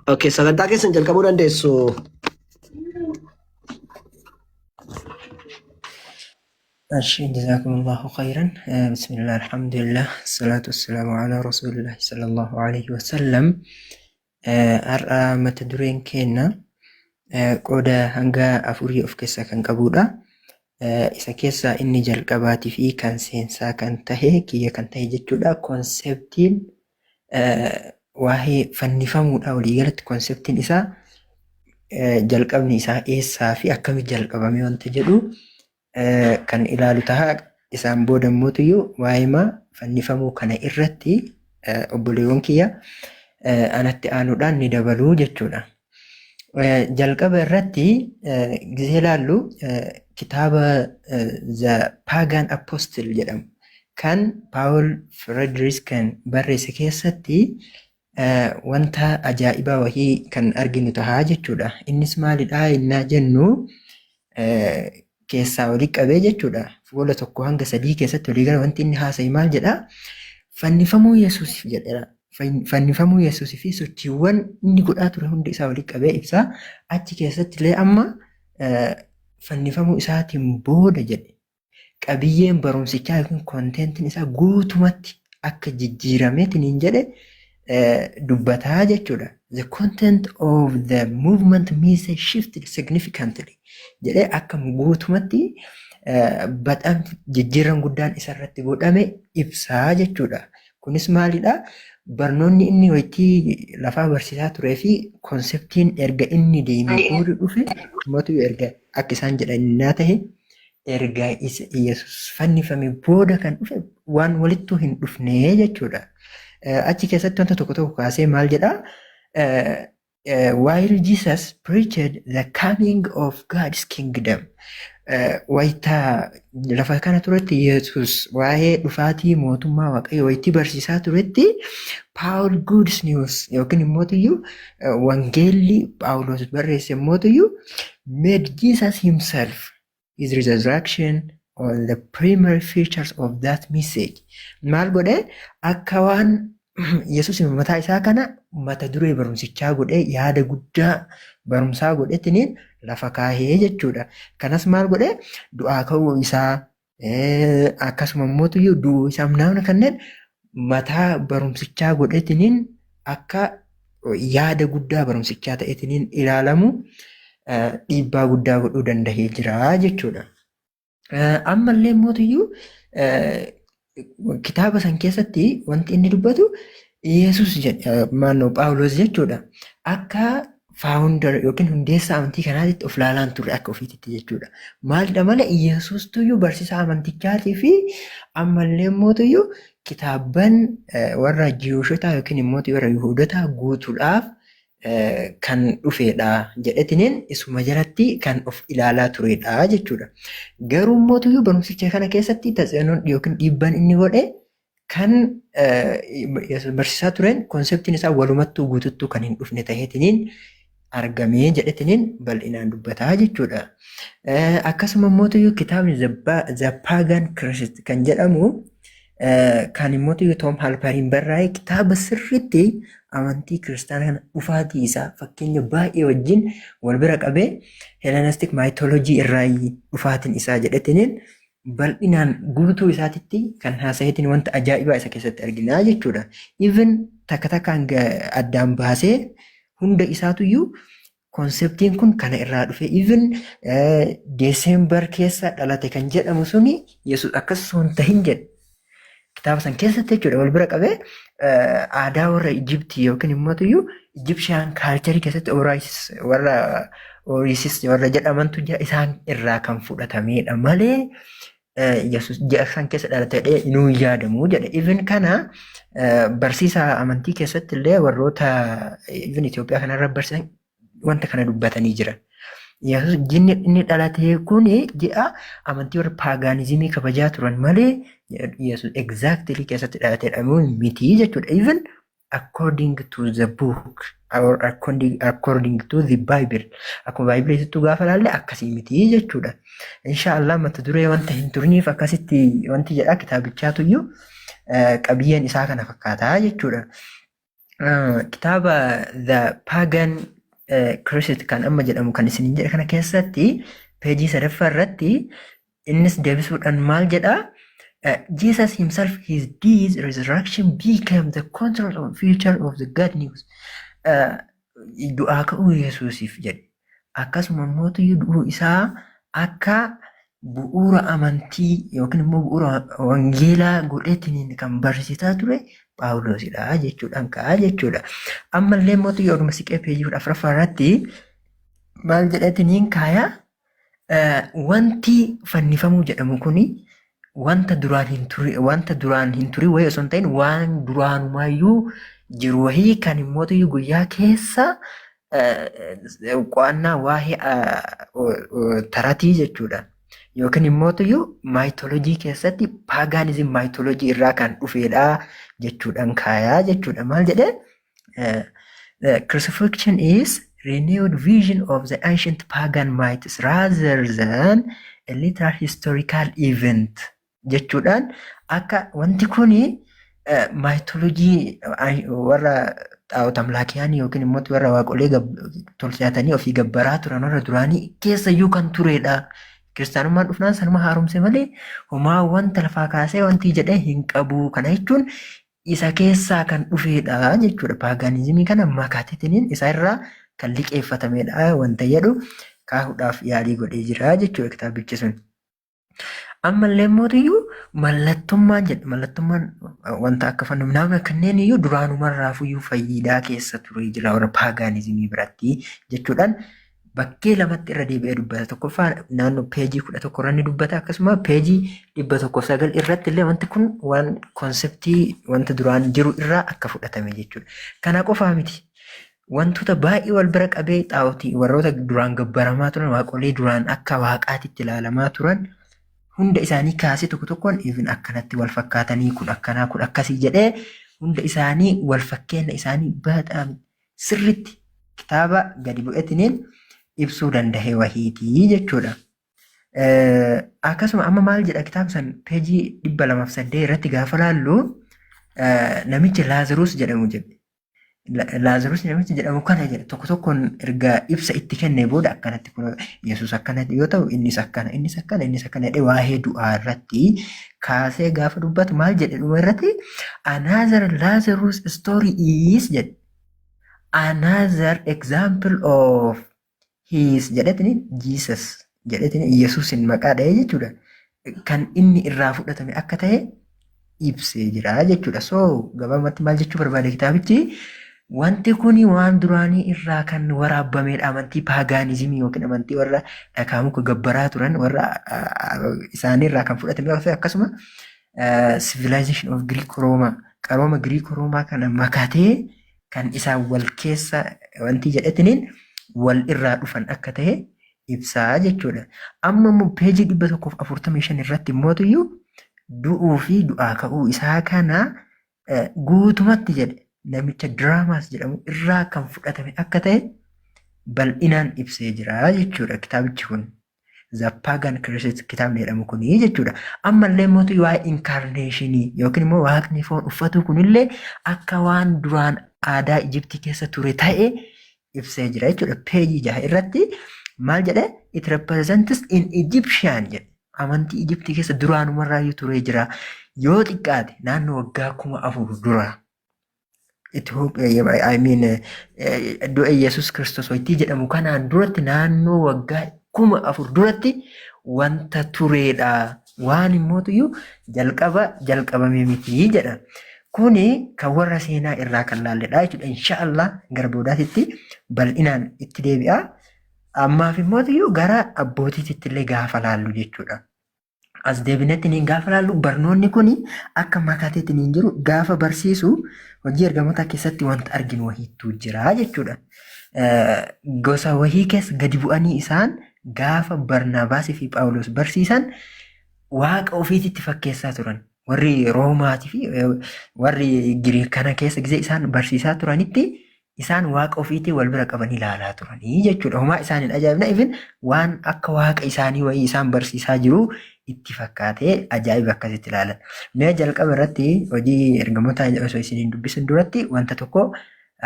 Okay, sagantaa keessan jalqabuu dandeessu. Ashi jazakumullahu khairan. Bismillah, alhamdulillah, salatu wassalamu ala rasulillah sallallahu alaihi wasallam. Har'a mata dureen keenya qooda hanga afurii of keessaa kan qabudha. Isa keessaa inni jalqabaatii fi kan seensaa kan tahe kiyya kan tahe jechuudha. Konseptiin waa'ee fannifamuudha waliigalatti konseptiin isaa jalqabni isaa eessaa fi akkamitti jalqabame wanta jedhu kan ilaalu taha. Isaan booda immoo waa'eema fannifamuu kana irratti obboleewwan kiyya anatti aanuudhaan ni dabaluu jechuudha. Jalqaba irratti gisee ilaallu kitaaba The Pagan Apostle jedhamu kan Paul Fredriksson barreesse keessatti wanta ajaa'ibaa wahii kan arginu tahaa jechuudha. Innis maalidhaa innaa jennu keessaa olii qabee jechuudha. Fuula 1 hanga 3 keessatti olii gara wanti inni haasa'e maal jedhaa? Fannifamuu Yesuus jedheera. Fannifamuu Yesuus fi sochiiwwan inni godhaa ture hundi isaa olii qabee ibsaa. Achi keessatti illee amma fannifamuu isaatiin booda jedhe qabiyyeen barumsichaa yookiin contentiin isaa guutumatti akka jijjiirameetiin jedhe dubbataa jechuudha. "The content of the movement message shifted significantly" jedhee akka guutumatti baxaan jijjiiran guddaan isarratti godhame ibsaa jechuudha. Kunis maalidhaa? Barnoonni inni wayitii lafaa barsiisaa turee fi conceptiin erga inni deemee booda dhufe mootu erga akka isaan jedhaninnaa tahe erga Yesus fannifame booda kan dhufe waan walittuu hin dhufne jechuudha. Achi keessatti wanta tokko tokko kaasee maal jedhaa? While Jesus preached the coming of God's kingdom, wayitaa lafa kana turetti Yesus waa'ee dhufaatii mootummaa Waaqayyoo wayitii barsiisaa turetti, Paul Good News yookiin immootiyyuu wangeelli Phaawulos barreesse immootiyyuu made Jesus himself, his resurrection on the primary features of that message. Maal godhe? Akka waan Yesus mataa isaa kana mata duree barumsichaa godhee, yaada guddaa barumsaa godhetiniin lafa kaahee jechuudha. Kanas maal godhee? Du'aa ka'uu isaa, akkasuma immoo du'uu isaa namni kanneen mataa barumsichaa godhetiniin akka yaada guddaa barumsichaa ta'etiniin ilaalamu dhiibbaa guddaa godhuu danda'ee jira jechuudha. Ammallee mootiyyuu kitaaba san keessatti wanti inni dubbatu Yesus maannoo Phaawulos jechuudha. Akka founder yookiin hundeessaa amantii kanaatitti of laalaan turre akka ofiititti jechuudha. Maalidha malee Yesuustuyyuu barsiisaa amantichaatii fi ammallee mootiyyuu kitaabban warra Jewishotaa yookiin immoo warra Yihuudotaa guutuudhaaf kan dhufedha jedhetiniin isuma jalatti kan of ilaalaa turedha jechuudha. Garuu mootiyyuu barumsicha kana keessatti tatseenuun yookiin dhiibbaan inni godhe kan barsiisaa tureen conceptiin isaa walumattuu guututtuu kan hin dhufne ta'eetiniin argamee jedhetiniin bal'inaan dubbataa jechuudha. Akkasuma mootiyyuu kitaabni The Pagan Christ kan jedhamu kan immoo Tom Harperiin barraa'e kitaaba sirriitti amantii kiristaanaa kana dhufaatii isaa fakkeenya baay'ee wajjin wal bira qabee Hellenistic mythology irraa dhufaatiin isaa jedhetiniin bal'inaan guutuu isaatitti kan haasayetiin wanta ajaa'ibaa isa keessatti arginaa jechuudha. Even takka takkaan addaan baasee hunda isaatuyyuu conceptiin kun kana irraa dhufe, even December keessa dhalate kan jedhamu suni Yesuus akkas osoo hin tahin jedhe. Kitaaba san keessatti jechuudha wal bira qabee aadaa warra Ijiptii yookiin immoo iyyuu Egyptian culture keessatti warra Oriisis warra jedhamantu jira, isaan irraa kan fudhatamedha malee Yesuus ji'a san keessa dhalate jedhee inuu hin yaadamu jedhe. Even kana barsiisa amantii keessatti illee warroota even Itoophiyaa kanarra barsiisan wanta kana dubbatanii jiran. Yesuus jinni inni dhalate kuni ji'a amantii warra paganismii kabajaa turan malee Yesuus exactly keessatti dhalate jedhamuu miti jechuudha. Even according to the book or according to the Bible, akkuma Bible isittuu gaafa ilaalle akkasii miti jechuudha. Inshaallah mata duree wanta hin turniif akkasitti wanti jedha kitaabichaatu iyyuu qabiyyeen isaa kana fakkaataa jechuudha. Kitaaba The Pagan Christ kan amma jedhamu kan isiniin jedhe kana keessatti peejii sadaffaa irratti innis deebisuudhaan maal jedhaa? Jesus himself, his deeds, resurrection became the control of future of the good news. Du'aa ka'uu Yesuusiif jedhe. Akkasuma immoo du'uu isaa akka bu'uura amantii yookiin immoo bu'uura wangeelaa godheetiin kan barsiisaa ture Phaawulosidha jechuudhaan ka'a jechuudha. Ammallee immoo oduma siqee peejii 14ffaa irratti maal jedheetiniin kaaya? Wanti fannifamuu jedhamu kuni wanta duraan hin turin wayii osoo hin ta'in, waan duraanumayyuu jiru wayii kan immoo guyyaa keessa qo'annaa waa'ee taratii jechuudha. Yookiin immoo mythology keessatti paganism mythology irraa kan dhufedha jechuudhaan kaayaa jechuudha. Maal jedhee? Crucifixion is renewed vision of the ancient pagan myths rather than a literal historical event jechuudhaan, akka wanti kuni mythology warra xaa'ota amlaakiyaanii yookiin immoo warra waaqolee tolchatanii ofii gabbaraa turan warra duraanii keessayyuu kan turedha. Kiristaanummaan dhufnaan sanuma haaromse malee homaa wanta lafaa kaasee wanti jedhee hin qabu. Kana jechuun isa keessaa kan dhufedha jechuudha. Paganismii kana makateetiniin isa irraa kan liqeeffatamedha wanta jedhu kaahuudhaaf yaalii godhee jira jechuudha kitaabichi sun. Ammallee mootiyyuu mallattummaan jedha. Mallattummaan wanta akka fannoo kanneen iyyuu duraanumarraafuyyuu fayyidaa keessa ture jira warra paganismii biratti jechuudhaan bakkee lamatti irra deebi'ee dubbata. Tokkoffaa naannoo peejii 11 irra ni dubbata. Akkasuma peejii 109 irratti illee wanti kun waan conceptii wanta duraan jiru irraa akka fudhatame jechuudha. Kana qofaa miti. Wantoota baay'ee wal bira qabee xaa'otii warroota duraan gabbaramaa turan, waaqolee duraan akka waaqaatitti ilaalamaa turan hunda isaanii kaasee tokko tokkoon even akkanatti wal fakkaatanii, kun akkanaa, kun akkasii jedhee hunda isaanii wal fakkeenya isaanii baaxaan sirritti kitaaba gadi bu'etiniin ibsuu danda'e wahiitii jechuudha. Akkasuma amma maal jedha? Kitaaba san peejii 208 irratti gaafa laallu, namichi Laazarus jedhamu jedhe. Laazarus namichi jedhamu kana jedhe, tokko tokkoon erga ibsa itti kennee booda, akkanatti kun Yesuus akkanatti yoo ta'u, innis akkana, innis akkana, innis akkana jedhee waa'ee du'aa irratti kaasee gaafa dubbatu maal jedhe? Dhuma irratti "Another Lazarus story is" jedhe, "another example of his" jedhetini, Jesus jedhetini, Yesuusin maqaa dha'ee jechuudha. Kan inni irraa fudhatame akka ta'e ibsee jira jechuudha. So gabaabumatti maal jechuu barbaade kitaabichi? Wanti kuni waan duraanii irraa kan waraabamedha. Amantii paganismii yookiin amantii warra dhakaa muka gabbaraa turan warra isaanii irraa kan fudhatame, akkasuma civilization of Greek Roma, qarooma Greek Roomaa kana makatee kan isaan wal keessa wanti jedhetiniin wal irraa dhufan akka ta'e ibsaa jechuudha. Amma immoo peejii 145 irratti immootuyyuu du'uu fi du'aa ka'uu isaa kana guutumatti jedhe namicha Diraamaas jedhamu irraa kan fudhatame akka ta'e bal'inaan ibsee jira jechuudha kitaabichi kun. The Pagan Christ kitaabni jedhamu kuni jechuudha. Ammallee mootu waa'ee incarnationii yookiin immoo waaqni foon uffatu kunillee akka waan duraan aadaa Ijiptii keessa ture ta'e ibsee jira jechuudha. Peejii 6 irratti maal jedhe? "It represents in Egyptian" jedhe. Amantii Ijiptii keessa duraanumarraayyuu turee jira. Yoo xiqqaate naannoo waggaa 4000 dura. I mean, du'a Yesuus Kiristoos waytii jedhamu kanaan duratti naannoo waggaa 4000 duratti wanta tureedha. Waan immootuyyuu jalqaba jalqabame miti jedha. Kuni kan warra seenaa irraa kan laalledha jechuudha. Inshaallah gara boodaatitti bal'inaan itti deebi'a. Ammaaf immootuyyuu gara abbootiitti illee gaafa laallu jechuudha. As deebinetti niin gaafa laallu, barnoonni kun akka makateetti niin jiru gaafa barsiisu hojii ergamoota keessatti wanta arginu wahiitu jira jechuudha. Gosa wahii keessa gadi bu'anii isaan gaafa Barnaabaasii fi Phaawulos barsiisan waaqa ofiititti fakkeessaa turan. Warri Roomaatii fi warri Giriik kana keessa gisee isaan barsiisaa turanitti Isaan waaqa ofiitiin wal bira qabanii ilaalaa turanii jechuudha. Homaa isaan hin ajaa'ibna, even waan akka waaqa isaanii wayii isaan barsiisaa jiru itti fakkaatee ajaa'iba akkasitti ilaalan. Mee jalqaba irratti Hojii Ergamoota osoo isin hin dubbisin duratti wanta tokko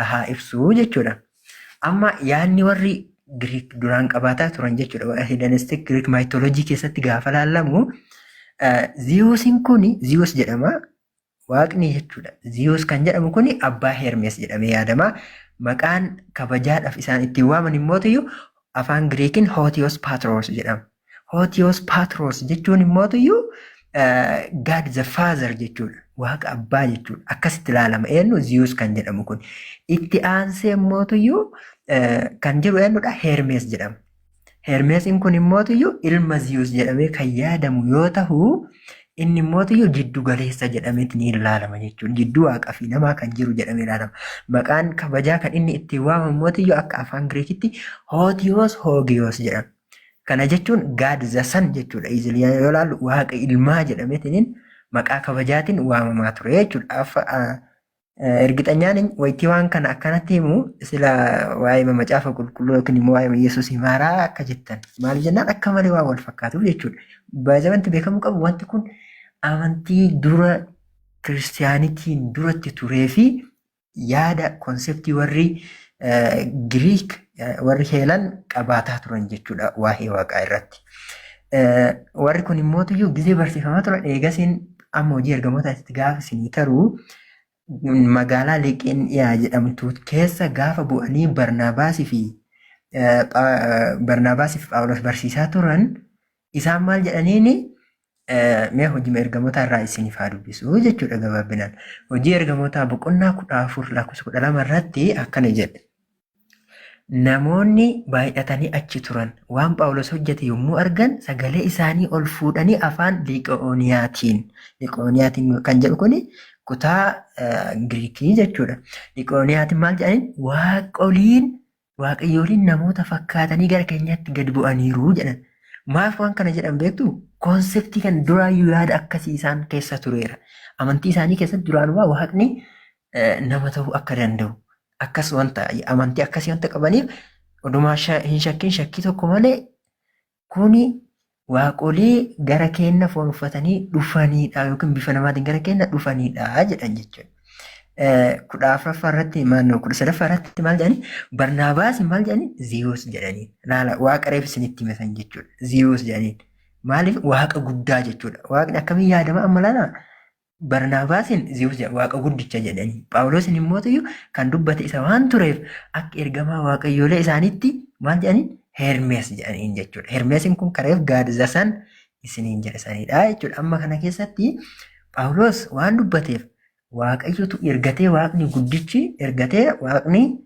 haa ibsu jechuudha. Amma yaadni warri Giriik duraan qabaataa turan jechuudha. Hellenistic Greek mythology keessatti gaafa laallamu, Ziyuusiin kun Ziyuus jedhama. Waaqni jechuudha. Ziyuus kan jedhamu kun abbaa Hermes jedhamee yaadama. Maqaan kabajaadhaaf isaan ittiin waaman immootiyyuu afaan Giriikiin Hootiyoos Paatros jedhama. Hootiyoos Paatros jechuun immootiyyuu God the Father jechuudha. Waaqa abbaa jechuudha. Akkasitti ilaalama. Eenyu Ziyuus kan jedhamu kun. Itti aansee immootiyyuu kan jiru eenyudha? Hermes jedhama. Hermeesiin kun immootiyyuu ilma Ziyuus jedhamee kan yaadamu yoo ta'u, inni immootiyyuu jiddu galeessa jedhameeti ni ilaalama jechuudha. Jidduu waaqaa fi namaa kan jiru jedhamee ilaalama. Maqaan kabajaa kan inni ittiin waamamu immootiyyuu akka afaan Giriikitti Hootiyoos Hoogiyoos jedhama. Kana jechuun God the Son jechuudha. Easily yoo ilaallu, waaqa ilmaa jedhameetiin maqaa kabajaatiin waamamaa ture jechuudha. Ergixanyaan wayitii waan kana akkanatti himu, sila waa'ee Macaafa Qulqulluu yookiin immoo waa'ee Yesuus himaaraa akka jettan, maal jennaan, akka malee waan wal fakkaatuuf jechuudha. Baay'ee wanti beekamuu qabu, wanti kun amantii dura kiristiyaanitiin duratti turee fi yaada concept warri Giriik, warri Heelan qabaataa turan jechuudha waa'ee waaqaa irratti. Warri kun immoo gizee barsiifamaa turan. Eegasiin amma Hojii Ergamoota gaafa isinii taruu, magaalaa Liqeeniyaa jedhamtu keessa gaafa bu'anii Barnaabaasii fi Phaawulos barsiisaa turan, isaan maal jedhaniini? Mee Hojii Ergamoota irraa isiniif haa dubbisu jechuudha gabaabinaan. Hojii Ergamootaa boqonnaa 14 lakkoofsa 12 irratti akkana jedhe. Namoonni baay'atanii achi turan waan Phaawulos hojjete yommuu argan, sagalee isaanii ol fuudhanii afaan Liqooniyaatiin, Liqooniyaatiin kan jedhu kuni kutaa Giriikii jechuudha. Liqooniyaatiin maal jedhaniin? "Waaqoliin, waaqayyooliin namoota fakkaatanii gara keenyatti gad bu'aniiru" jedhan. Maaf waan kana jedhan beektu? Concept kan duraayyuu yaada akkasii isaan keessa tureera. Amantii isaanii keessatti duraanumaa waaqni nama ta'uu akka danda'u akkas wanta amantii akkasii wanta qabaniif, odumaa hin shakkin, shakkii tokko malee kuni waaqolii gara keenya foon uffatanii dhufanidha yookiin bifa namaatiin gara keenya dhufanidha jedhan jechuudha. 14ffaa irratti maannoo 13ffaa irratti maal jedhanii? Barnaabaas maal jedhanii? Ziyuus jedhanii. Laala, waaqa reef isinitti himatan jechuudha. Ziyuus jedhanii. Maaliif? Waaqa guddaa jechuudha. Waaqni akkamiin yaadama amma laala? Barnaabaasiin Ziyuus jedha, waaqa guddicha jedhanii. Phaawulosin immoo kan dubbate isa waan tureef, akka ergamaa waaqayyoolee isaaniitti maal jedhaniin? Hermees jedhaniin jechuudha. Hermeesiin kun kareef God the Son isiniin jedhasanidha jechuudha. Amma kana keessatti Phaawulos waan dubbateef waaqayyotu ergatee, waaqni guddichi ergatee, waaqni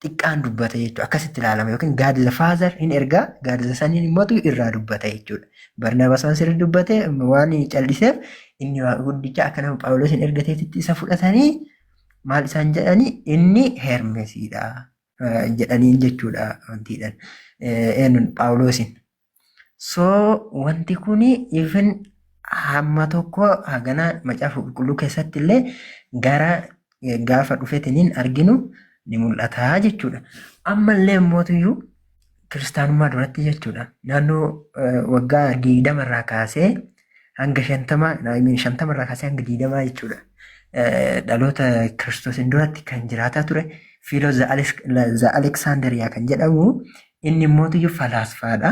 xiqqaan dubbate jechuudha. Akkasitti ilaalama yookiin God the Father hin ergaa, God the Son immoo irraa dubbate jechuudha. Barnaabaas waan sirrii dubbate waan calliseef, inni waaqa guddicha akka nama Phaawulos hin ergateetitti isa fudhatanii, maal isaan jedhanii? Inni Hermesiidha jedhaniin jechuudha wantiidhaan. Eenyuun? Phaawulosin. So wanti kuni even hamma tokko hagana Macaafa Qulqulluu keessatti illee gara gaafa dhufetiniin arginu ni mul'ata jechuudha. Ammallee immootuyyuu kiristaanummaa duratti jechuudha. Naannoo waggaa 20 irraa kaasee hanga 50, 50 irraa kaasee hanga 20 jechuudha. Dhaloota Kiristoosiin duratti kan jiraataa ture Fiiloo the Aleksaandariyaa kan jedhamu, inni immootuyyuu falaasfaadha.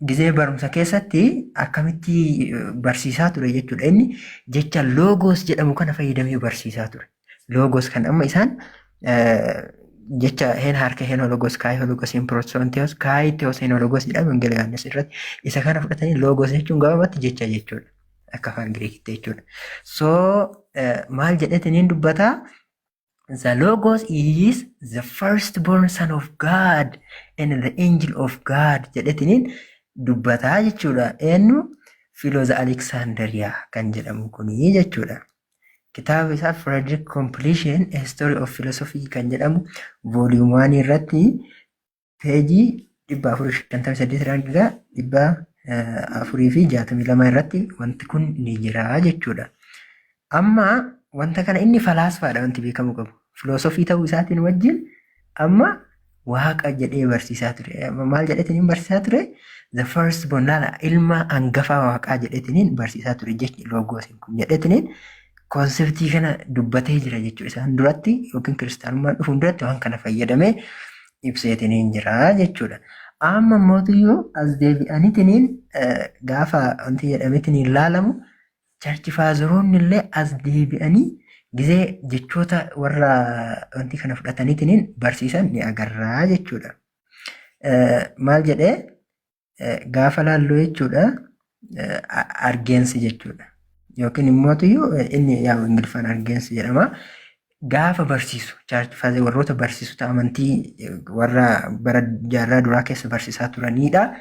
Gizee barumsa keessatti akkamitti barsiisaa ture jechuudha. Inni jecha logos jedhamu kana fayyadamee barsiisaa ture. Logos kan amma isaan jecha hen harka hen logos kai logos hin prosonteos kai teos hen logos jedhamu Wangeela Yohaannis irratti isa kana fudhatanii, logos jechuun gabaabatti jecha jechuudha. Akka afaan Giriikitti jechuudha. So maal jedheetiniin dubbataa? "The Logos is the firstborn son of God and the angel of God" jedhetiniin dubbataa jechuudha. Eenyu? Philo the Alexandria kan jedhamu kuni jechuudha. Kitaaba isaa Frederick Completion, A History of Philosophy kan jedhamu volume 1 irratti peejii 458 hanga 462 irratti wanti kun ni jira jechuudha. Amma wanta kana inni falaasfaadha, wanti beekamuu qabu. Filoosofii ta'uu isaatiin wajjin amma Waaqa jedhee barsiisaa ture. Maal jedheetiin barsiisaa ture? The first born, laala, ilma hangafaa Waaqaa jedheetiin barsiisaa ture jechi loogoosiin kun jedheetiin conceptii kana dubbatee jira jechuudha. Isaan duratti yookiin kiristaanummaan dhufuun duratti waan kana fayyadamee ibseetiin jira jechuudha. Amma mootiyyuu as deebi'aniitiin gaafa wanti jedhameetiin ilaalamu, church fatheroonni illee as deebi'anii gizee jechoota warra wanti kana fudhataniitiin barsiisan ni agarraa jechuudha. Maal jedhee gaafa laallu jechuudha, Origensi jechuudha. Yookiin immoo inni yaa Ingiliffaan Origensi jedhama. Gaafa barsiisu, church father warroota barsiisota amantii warra bara jaarraa duraa keessa barsiisaa turanidha.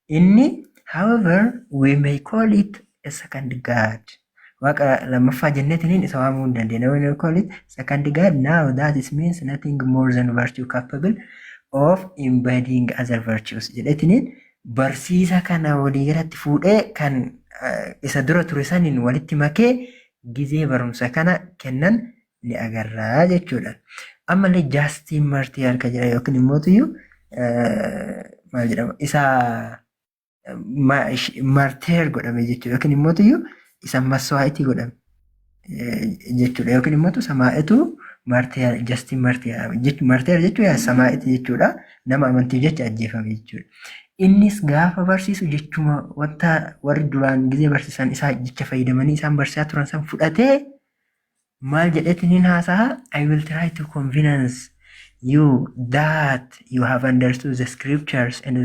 Inni, "However, we may call it a second God." Waaqa lammaffaa jenneetiniin isa waamuu hin dandeenya. "We may call it second God now that it means nothing more than virtue capable of embodying other virtues" jedheetiniin barsiisa kana waliigalatti fuudhee kan isa dura ture saniin walitti makee gizee barumsa kana kennan ni agarraa jechuudha. Ammallee Justin Martyr harka jira yookiin immoo maal jedhama, isa martyr godhame jechuudha, yookiin immoo isa maswaa'itii godhame jechuudha, yookiin immoo samaa'itu martyr, Justin Martyr martyr jechuun samaa'itii jechuudha, nama amantiif jecha ajjeefame jechuudha. Innis gaafa barsiisu jechuma wanta warri duraan gizee barsiisan isaa jecha fayyadamanii isaan barsiisaa turan san fudhatee maal jedheetiin haasa'a? "I will try to convince you that you have understood the scriptures and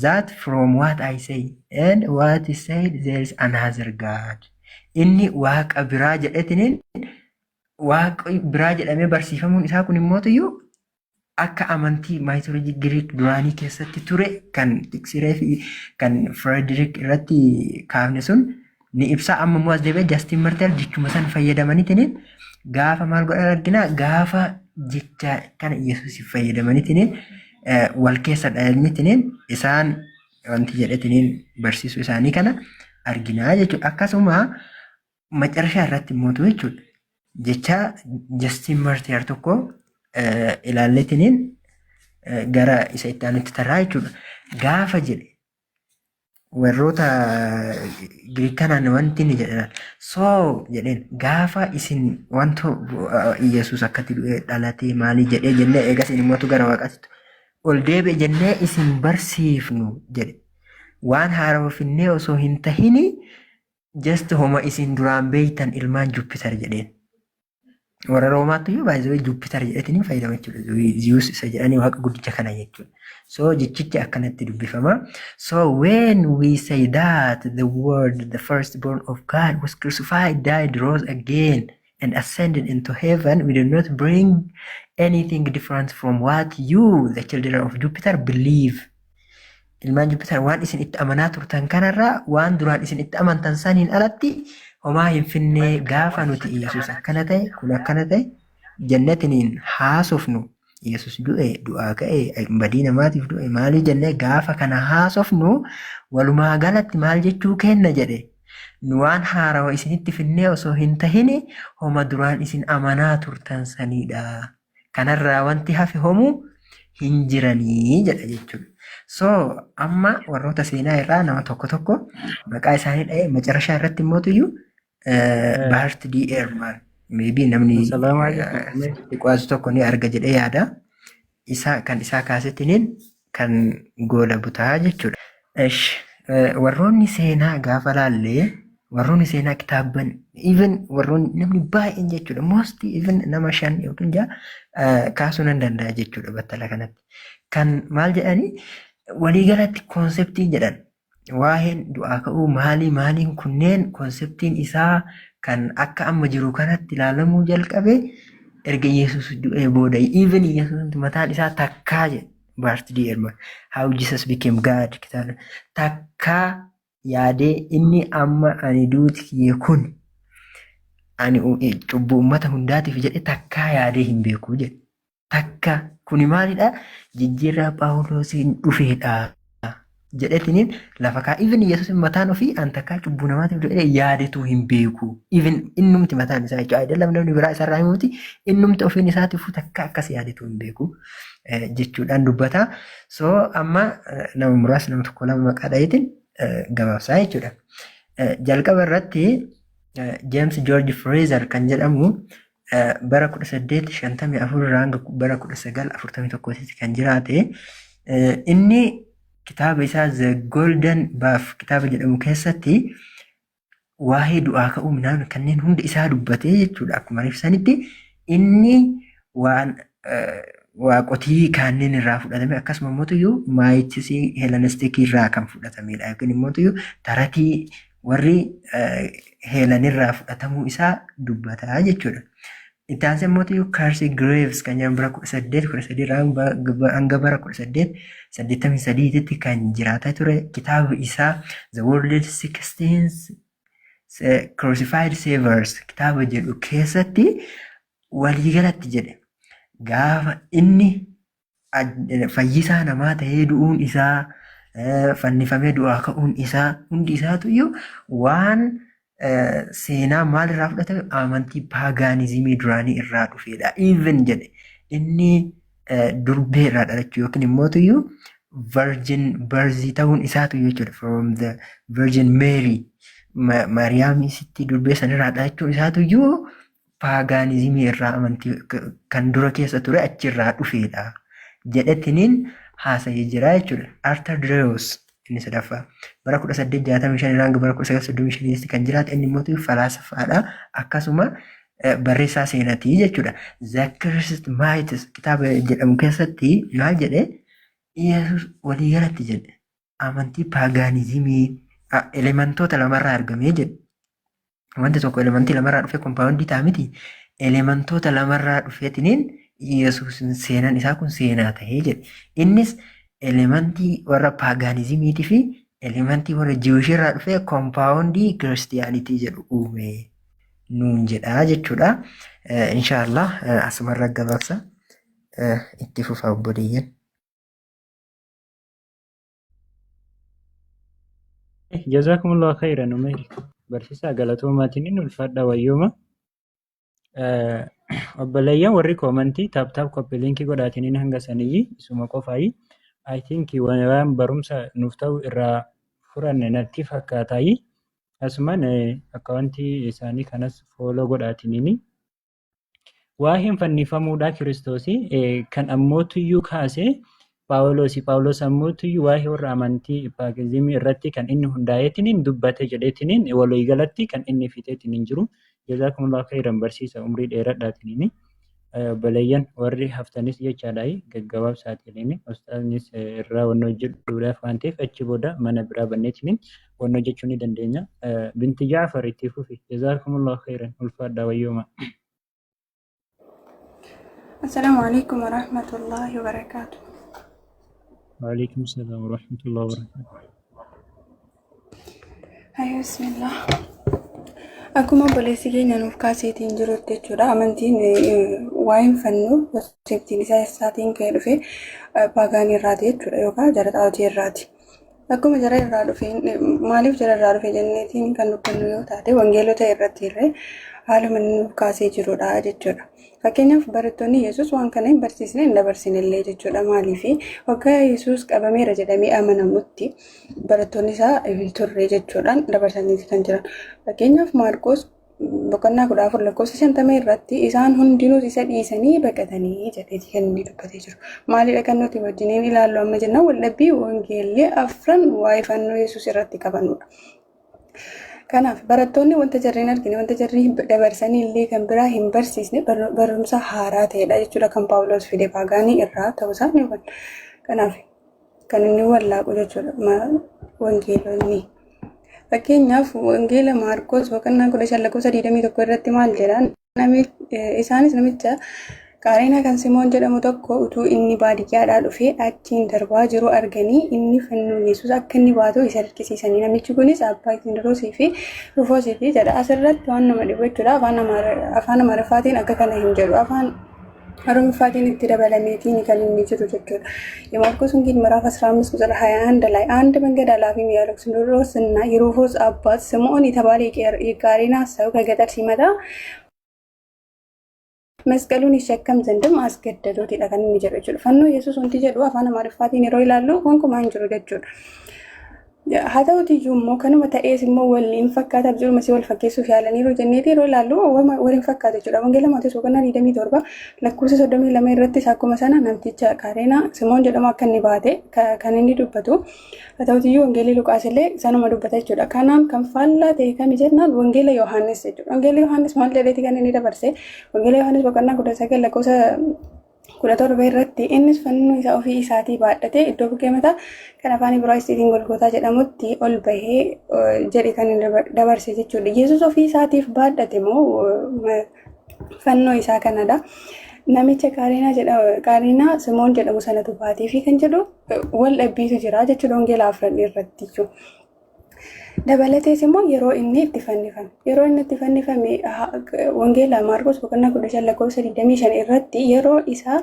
that from what I say and what is said there is another God." Inni waaqa biraa jedheetiniin, waaqa biraa jedhamee barsiifamuun isaa kun immoo akka amantii mythology Giriik duraanii keessatti ture kan Tiksiree fi kan Frederick irratti kaafne sun ni ibsa. Amma immoo as deebi'ee Justin Martyr jechuma san fayyadamaniitiin gaafa maal godhan argina? Gaafa jecha kana Yesuusiif fayyadamaniitiin wal keessa dhayaniitiin isaan wanti jedhetiniin barsiisuu isaanii kana arginaa jechuudha. Akkasuma macarashaa irratti immoo jechuudha. Jecha Justin Martyr tokko ilaalletiniin gara isa itti aanutti tarraa jechuudha. Gaafa jedhe warroota Giriik kanaan wanti inni jedhan, so jedheen, gaafa isin wanta Yesuus akkatti du'ee dhalatee maalii jedhee jennee eegas immoo gara Waaqaatti ol deebi'e jennee isin barsiifnu jedhe. Waan haarawa finnee osoo hin tahini, just homa isin duraan beeytan, ilmaan Jupiter jedheen. Warra Roomaatti iyyuu baay'ee Jupiter jedhetanii fayyadamu jechuudha. Zeus isa jedhanii waaqa guddicha kana jechuudha. So jechichi akkanatti dubbifama. "So when we say that the Word, the firstborn of God, was crucified, died, rose again, and ascended into heaven, we do not bring anything different from what you, the children of Jupiter, believe." Ilmaan Jupiter, waan isin itti amanaa turtan kanarraa, waan duraan isin itti amantan saniin alatti homaa hin finnee. Gaafa nuti Yesuus akkana ta'e, kun akkana ta'e jannatiniin haasofnu, Yesuus du'e, du'aa ka'e, badii namaatiif du'e, maalii jennee gaafa kana haasofnu, walumaa galatti maal jechuu kenna jedhe, nu waan haarawa isinitti finnee osoo hin tahini homa duraan isin amanaa turtan sanidha. Kanarraa wanti hafe homuu hin jiranii jedha jechuudha. So amma warroota seenaa irraa nama tokko tokko maqaa isaanii dha'ee macarashaa irratti immoo Bart D. Ehrman maybe namni Salaamu alaikum. qo'atu tokko ni arga jedhee yaada. Isa kan isaa kaasetiniin kan goola butaa jechuudha. Esh, warroonni seenaa gaafa laallee, warroonni seenaa kitaabban, even warroonni namni baay'een jechuudha, most even nama shan yookiin ja'a kaasuu nan danda'a jechuudha battala kanatti. Kan maal jedhanii waliigalatti conceptiin jedhan, waa'een du'aa ka'uu maalii maaliin kunneen, conceptiin isaa kan akka amma jiru kanatti ilaalamuu jalqabe erga Yesuus du'ee booda. Even Yesuus mataan isaa takkaa jedhe Bart D. Ehrman, How Jesus Became God, kitaaba, takkaa yaadee inni amma ani duuti kiyya kun ani cubbuu uummata hundaatiif jedhe takkaa yaadee hin beeku jedhe. Takka kuni maalidha? Jijjiirraa Phaawulosiin dhufeedha. jedhetiniin lafa kaa. Even Yesuus mataan ofii an takkaa cubbuu namaatiif du'e yaadetuu hin beeku. Even innumti mataan isaa jechuudha. Ayidallam namni biraa isarraa himuuti, innumti ofiin isaatiifuu takka akkas yaadetuu hin beeku jechuudhaan dubbata. So amma nama muraasa, nama tokko lama maqaa dhaheetiin gabaabsaa jechuudha. Jalqaba irratti James George Frazer kan jedhamu bara 1854 irraa hanga bara 1941 kan jiraate, inni kitaaba isaa The Golden Bough kitaaba jedhamu keessatti waa'ee du'aa ka'uu midhaan kanneen hunda isaa dubbatee jechuudha. Akkuma ibsanitti inni waan waaqotii kanneen irraa fudhatame, akkasuma immoo myths Hellenistic irraa kan fudhatamedha yookiin immoo taratii warri Heelan irraa fudhatamuu isaa dubbataa jechuudha. Itti aansee immoo Kersey Graves kan jedhamu bara 1813 irraa hanga bara 1883tti kan jiraataa ture, kitaaba isaa The World Sixteen Crucified Saviors kitaaba jedhu keessatti waliigalatti jedhe, gaafa inni fayyisaa namaa ta'ee du'uun isaa, fannifamee du'aa ka'uun isaa hundi isaatu iyyuu waan seenaa maalirraa fudhatame? Amantii paganism duraanii irraa dhufedha. Even jedhe inni durbee irraa dhalachuu yookiin immoo iyyuu virgin birth ta'uun isaatu jechuudha. From the Virgin Mary, Maariyaamisitti durbee sanirraa dhalachuun isaatu iyyuu paganism irraa, amantii kan dura keessa ture achirraa dhufedha jedhetiniin haasa'ee jira jechuudha. Arthur Drews inni sadaffaa bara 1865 irraa hanga bara 1935 kan jiraate, inni immoo falaasafaadha, akkasuma barreessaa seenatii jechuudha. The Christ Myths kitaaba jedhamu keessatti maal jedhe? Yesus waliigalatti jedhe amantii paganism elementoota lamarraa argamee jedhe. Wanti tokko elementii lamarraa dhufee compound ta'a miti. Elementoota lamarraa dhufeetiniin Yesuus seenaan isaa kun seenaa ta'ee jedhe. Innis elementii warra paganismiitii fi elementii warra Jewish irraa dhufee compound Christianity jedhu uume nuun jedha jechuudha. Inshaallah asumarra gabaabsa, itti fufa obboleeyyan. Jazakumullahu khairan Umeer. Barsiisaa galatoomaatiin inni ulfaadha wayyooma. Obboleeyyan warri comment tap tap copy link godhaatiin hanga saniyyi isuma qofaayi. I think waan barumsa nuuf ta'u irraa furanne natti fakkaataayi. Asumaan akkaawuntii isaanii kanas follow godhaatiniini. Waa'een fannifamuudhaa Kiristoosii kan ammootuyyuu kaase Paawulosi. Paawulos ammootuyyuu waa'ee warra amantii paganism irratti kan inni hundaa'eetiniin dubbate jedheetiniin waliigalatti kan inni fixeetiniin jiru. Jazakumullahu khairan barsiisa, umrii dheeradhaatiniini. Obboleeyyan warri haftanis jechaadha gaggabaabsaatiniin ustaaznis irraa wanni hojjedhuudhaaf waan ta'eef achi booda mana biraa banneetiniin wanni hojjechuu ni dandeenya. Binti Jaafar, itti fufi. Jazakumullahu khairan, ulfaadhaa wayyooma. Assalaamu alaikum warahmatullahi wabarakaatu. Waalaikum salaam warahmatullahi wabarakatuh. Hayyuu, bismillah. Akkuma obboleessi keenya nuuf kaaseetiin jirutti jechuudha. Amantiin waa'een fannoo conceptiin isaa isaatiin ka'ee dhufe pagan irraati jechuudha yookaan jara xaawutii irraati. Akkuma jara irraa dhufe, maaliif jara irraa dhufe jenneetiin kan dubbannu yoo taate, wangeelota irratti illee haaluma inni nuuf kaasee jirudha jechuudha. Fakkeenyaaf, barattoonni Yesuus waan kana hin barsiisne, hin dabarsine illee jechuudha. Maaliif? Waggaa Yesuus qabameera jedhamee amanamutti barattoonni isaa hin turre jechuudhaan dabarsanii kan jiran. Fakkeenyaaf, Maarqos boqonnaa 14 lakkoofsa 50 irratti isaan hundinuus isa dhiisanii baqatanii jedheeti kan inni dubbatee jiru. Maalidha kan nuti wajjiniin ilaallu amma jennaan, waldhabbii wangeellee afran waa'ee fannoo Yesuus irratti qabanudha. Kanaaf barattoonni wanta jarri hin argine, wanta jarri dabarsanii illee kan biraa hin barsiisne, barumsa haaraa ta'edha jechuudha kan Paawuloos fide pagan irraa ta'uusaa ni hubanna. Kanaaf kan inni wallaaqu jechuudha wangeelonni. Fakkeenyaaf, wangeela Maarqos boqonnaa 15 lakkoofsa 21 irratti maal jedha? Isaanis namicha Qaareenaa kan Simoon jedhamu tokko utuu inni baadiyyaadhaa dhufee achiin darbaa jiru arganii, inni fannoo Yesuus akka inni baatu isa dirqisiisanii. Namichi kunis abbaa Iskindiroosii fi Rufoosiiti jedha. Asirratti waan nama dhibu jechuudha. Afaan Amaariffaatiin akka kana hin jedhu. Afaan Oromoffaatiin itti dabalameetiin kan inni jiru jechuudha. የማርቆስ ወንጌል ምዕራፍ 15 ቁጥር 21 ላይ አንድ መንገድ ኃላፊም የአሌክሳንድሮስ እና የሩፎስ አባት ስምዖን የተባለ የቃሬና ሰው ከገጠር ሲመጣ መስቀሉን ይሸከም ዘንድም አስገደዱት jedha kan inni jedhu jechuudha. Fannoo Yesuus wanti jedhu afaan Amaariffaatiin yeroo ilaallu gonkumaa hin jiru jechuudha. Haa ta'uutiyyuu immoo kanuma ta'ees immoo waliin fakkaataaf jiru masii wal fakkeessuuf yaalaniiru jenneeti yeroo ilaallu waliin fakkaatu jechuudha. Wangeela Maatewos boqonnaa 27 lakkoofsa 32 irrattis akkuma sana namticha Qareenaa Simoon jedhamu akka inni baate kan inni dubbatu. Haa ta'uutiyyuu Wangeelli Luqaas illee sanuma dubbata jechuudha. Kanaan kan faallaa ta'e kami jennaan Wangeela Yohaannis jechuudha. Wangeelli Yohaannis maal jedheeti kan inni dabarse? Wangeela Yohaannis boqonnaa 19 lakkoofsa 17 irratti innis fannoo isaa ofii isaatii baadhatee iddoo bukkee mataa kan afaan Ibraayisxiitiin Golgootaa jedhamutti ol bahee jedhe kan inni dabarse jechuudha. Yesuus ofii isaatiif baadhate moo fannoo isaa kanadha? Namicha Qaariinaa jedhamu, Qaariinaa Simoon jedhamu sanatu baatee fi kan jedhu wal dhabbiitu jira jechuudha wangeela afran irratti jechuudha. Dabalatees immoo yeroo inni itti fannifame. Yeroo inni itti fannifame wangeela Maarqos boqonnaa 15 lakkoofsa 25 irratti yeroo isaa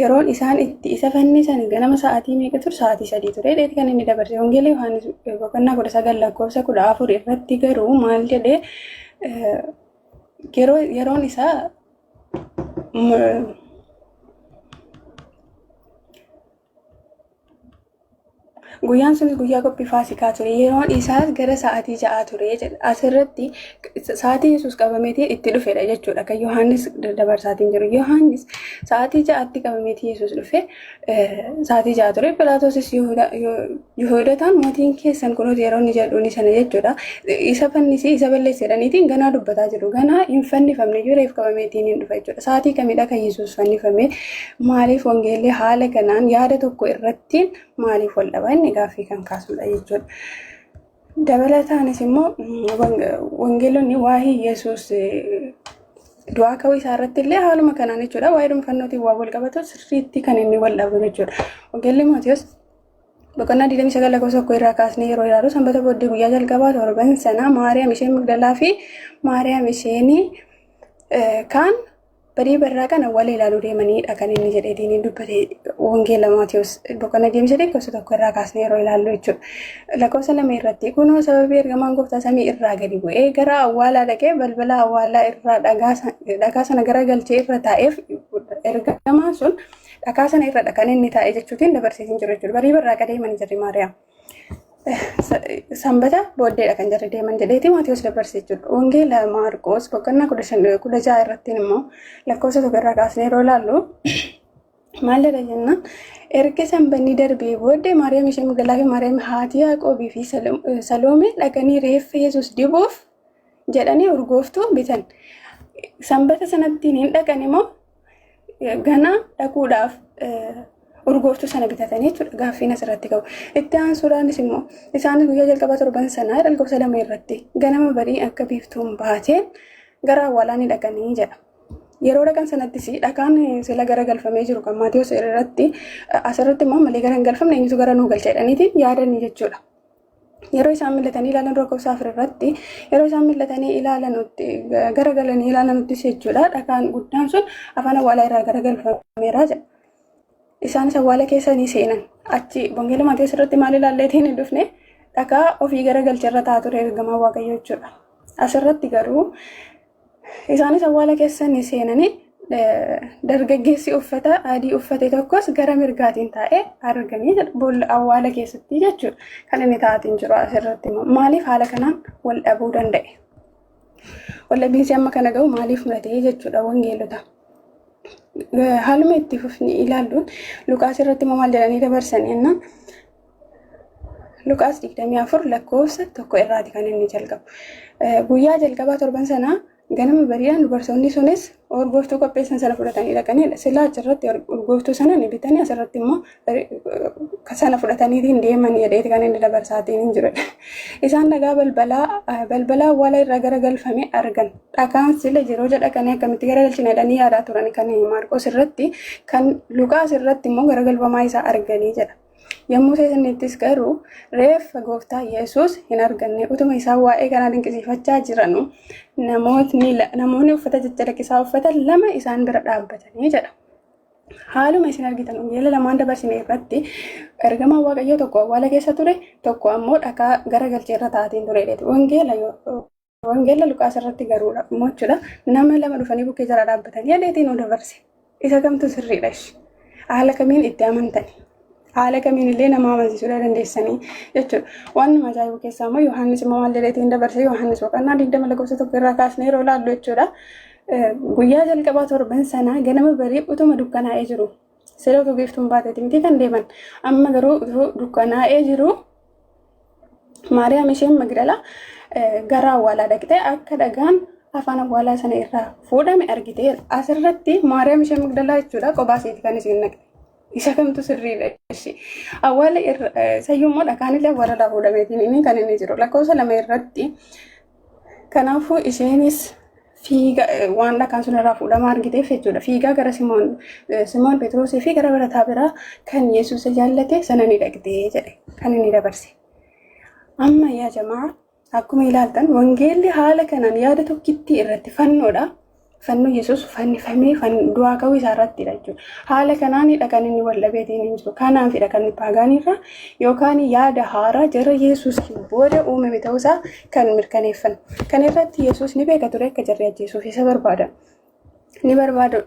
yeroon isaan itti isa fannisan ganama sa'aatii meeqa ture? Sa'aatii 3 ture jedheeti kan inni dabarse. Wangeela Yohaannis boqonnaa 19 lakkoofsa 14 irratti garuu maal jedhee yeroon isaa Guyyaan sunis guyyaa qophii Faasikaa ture. Yeroon isaas gara sa'aatii 6 ture jedha. Asirratti sa'aatii Yesuus qabameetii itti dhufedha jechuudha. Kan Yohaannis dabarsaatiin jiru. Yohaannis sa'aatii 6tti qabameetii Yesuus dhufe sa'aatii 6 ture. Philaatoosis Yihuudotaan mootiin keessan kunuuti yeroo inni jedhuuni sana jechuudha. Isa fannisii isa balleessi jedhaniitiin ganaa dubbataa jiru. Ganaa hin fannifamne iyyuu reef qabameetiin hin dhufa jechuudha. Sa'aatii kamidha kan Yesuus fannifame? Maaliif wangeelli haala kanaan yaada tokko irratti maaliif wal dhaba? Inni gaaffii kan kaasudha jechuudha. Dabalataanis immoo wangeelonni waa'ee Yesuus du'aa ka'uu isaa irratti illee haaluma kanaan jechuudha. Waa'ee dhuunfannootiin waa wal qabatu sirriitti kan inni wal dhabu jechuudha. Wangeelli Maatiyus boqonnaa 29 lakkoofsa 1 irraa kaasnee yeroo ilaalu sanbata booddee guyyaa jalqabaa torban sanaa Maariyaam isheen Magdalaa fi Maariyaam isheen kaan barii barraa kana wal ilaaluu deemanidha kan inni jedheetiin inni dubbate wangeela Maatiyus boqonnaa 23 lakkoofsa 1 irraa kaasnee yeroo ilaallu jechuudha. Lakkoofsa 2 irratti kunoo sababii ergamaan gooftaa samii irraa gadi bu'ee gara awwaalaa dhaqee balbala awwaalaa irraa dhagaa sana gara galchee irra taa'eef ergamaan sun dhagaa sana irra kan inni taa'e jechuutiin dabarseetiin jiru jechuudha. Barii barraa deemanii jirri Maariyaam. Sanbata booddeedha kan jarri deeman jedheeti Maatiyus dabarse jechuudha. Wangeela Maarqoos boqonnaa 15 16 irratti immoo lakkoofsa 1 irraa kaasnee yeroo ilaallu maal jedha jennaan, erga sanbanni darbee booddee Maariyaam isheen Magdalaa fi Maariyaam haati Yaaqoobii fi Saloomee dhaqanii reeffa Yesuus dibuuf jedhanii urgooftuu bitan. Sanbata sanattiin hin dhaqan immoo ganaa dhaquudhaaf urgooftuu sana bitatanii jechuudha gaaffiin asirratti qabu. Itti aansuudhaanis immoo isaanis guyyaa jalqabaa torban sanaa lakkoofsa 2 irratti ganama barii akka biiftuun baateen gara awwaalaa ni dhaqanii jedha. Yeroo dhaqan sanattis dhakaan sila gara galfamee jiru kan Maatiyus irratti asirratti immoo malee gara hin galfamne eenyutu gara nuu galcha jedhaniitiin yaadanii jechuudha. Yeroo isaan mil'atanii ilaalan lakkoofsa 4 irratti yeroo isaan mil'atanii ilaalanutti gara galanii ilaalanuttis jechuudha dhakaan guddaan sun afaan awwaalaa irraa gara galfameera jedha. Isaanis awwaala keessa ni seenan. Achi wangeela Maatiyus irratti maal ilaalleetiin hin dhufne? Dhakaa ofii gara galcharra ta'a ture ergamaa Waaqayyoo jechuudha. Asirratti garuu isaanis awwaala keessa ni seenanii dargaggeessi uffata adii uffate tokkos gara mirgaatiin taa'ee arganii boolla awwaala keessatti jechuudha. Kan inni taa'atiin jiru asirratti immoo maaliif haala kanaan wal dhabuu danda'e? Wal dhabbiinsi amma kana gahu maaliif mul'ate jechuudha wangeelota? Haaluma itti fufni ilaalluun Luqaas irratti immoo maal jedhanii dabarsan jennaan, Luqaas 24 lakkoofsa 1 irraati kan inni jalqabu. Guyyaa jalqabaa torban sanaa ganama bari'aan dubartoonni sunis urgooftuu qopheessan sana fudhatanii dhaqanidha. Silaa achirratti urgooftuu sana ni bitanii asirratti immoo sana fudhataniitiin deeman jedheeti kan inni dabarsaatiin hin jirudha. Isaan dhagaa balbalaa balbalaa awwaala irraa garagalfame argan. Dhakaan sila yeroo jedhaqanii akkamitti garagalchina jedhanii yaadaa turan kan Maarqos irratti, kan Luqaas irratti immoo garagalfamaa isaa arganii jedha. Yommuu seenanittis garuu reeffa gooftaa Yesuus hin arganne. Utuma isaan waa'ee kanaa dinqisiifachaa jiranu namootni namoonni uffata caccalaqqisaa uffatan lama isaan bira dhaabbatanii jedha. Haaluma isin argitan wangeela lamaan dabarsine irratti ergamaan Waaqayyoo tokko awwaala keessa ture, tokko ammoo dhakaa garagalchee irra taa'atiin ture jedheeti. Wangeela wangeela Luqaas irratti garuu immoo jechuudha nama lama dhufanii bukkee jala dhaabbatanii jedheetiin nu dabarse. Isa kamtu sirriidha ishi? Haala kamiin itti amantani? Haala kamiin illee nama amansiisuu dandeessanii jechuudha. Waan nama ajaa'ibu keessaa immoo Yohaannis immoo maal jedheetiin dabarse? Yohaannis boqonnaa 20 lakkoofsa 1 irraa kaasnee yeroo ilaallu jechuudha. Guyyaa jalqabaa torban sanaa ganama barii utuma dukkanaa'ee jiru. Sila utuu biiftuun baateeti miti kan deeman. Amma garuu utuu dukkanaa'ee jiru Maariyaam isheen Magdalaa gara awwaalaa dhaqxee akka dhagaan afaan awwaalaa sana irraa fuudhame argiteera. Asirratti Maariyaam isheen Magdalaa jechuudha qophaa isheeti kan isheen dhaqxe. Isa kamtu sirriidha ishee. Awwaala irra sayyuu immoo dhagaan illee awwaala irraa fuudhameetiin inni kan inni jiru lakkoofsa 2 irratti. Kanaafuu isheenis fiiga waan dhakaan sun irraa fuudhama argiteef jechuudha. Fiigaa gara Simoon Simoon Phexrosii fi gara barataa biraa kan Yesuus jaallate sana ni dhaqxee jedhe kan inni dabarse. Amma yaa jamaa akkuma ilaaltan wangeelli haala kanaan yaada tokkittii irratti fannoodha. Fannoo Yesuus fannifamee du'aa ka'uu isaa irrattidha jechuudha. Haala kanaanidha kan inni wal dhabeetiin hin jiru. Kanaafidha kan paagaanirra yookaan yaada haaraa jara Yesuus booda uumame ta'uusaa kan mirkaneeffannu. Kana irratti Yesuus ni beeka ture akka jarri ajjeesuuf isa barbaadan. Ni barbaadu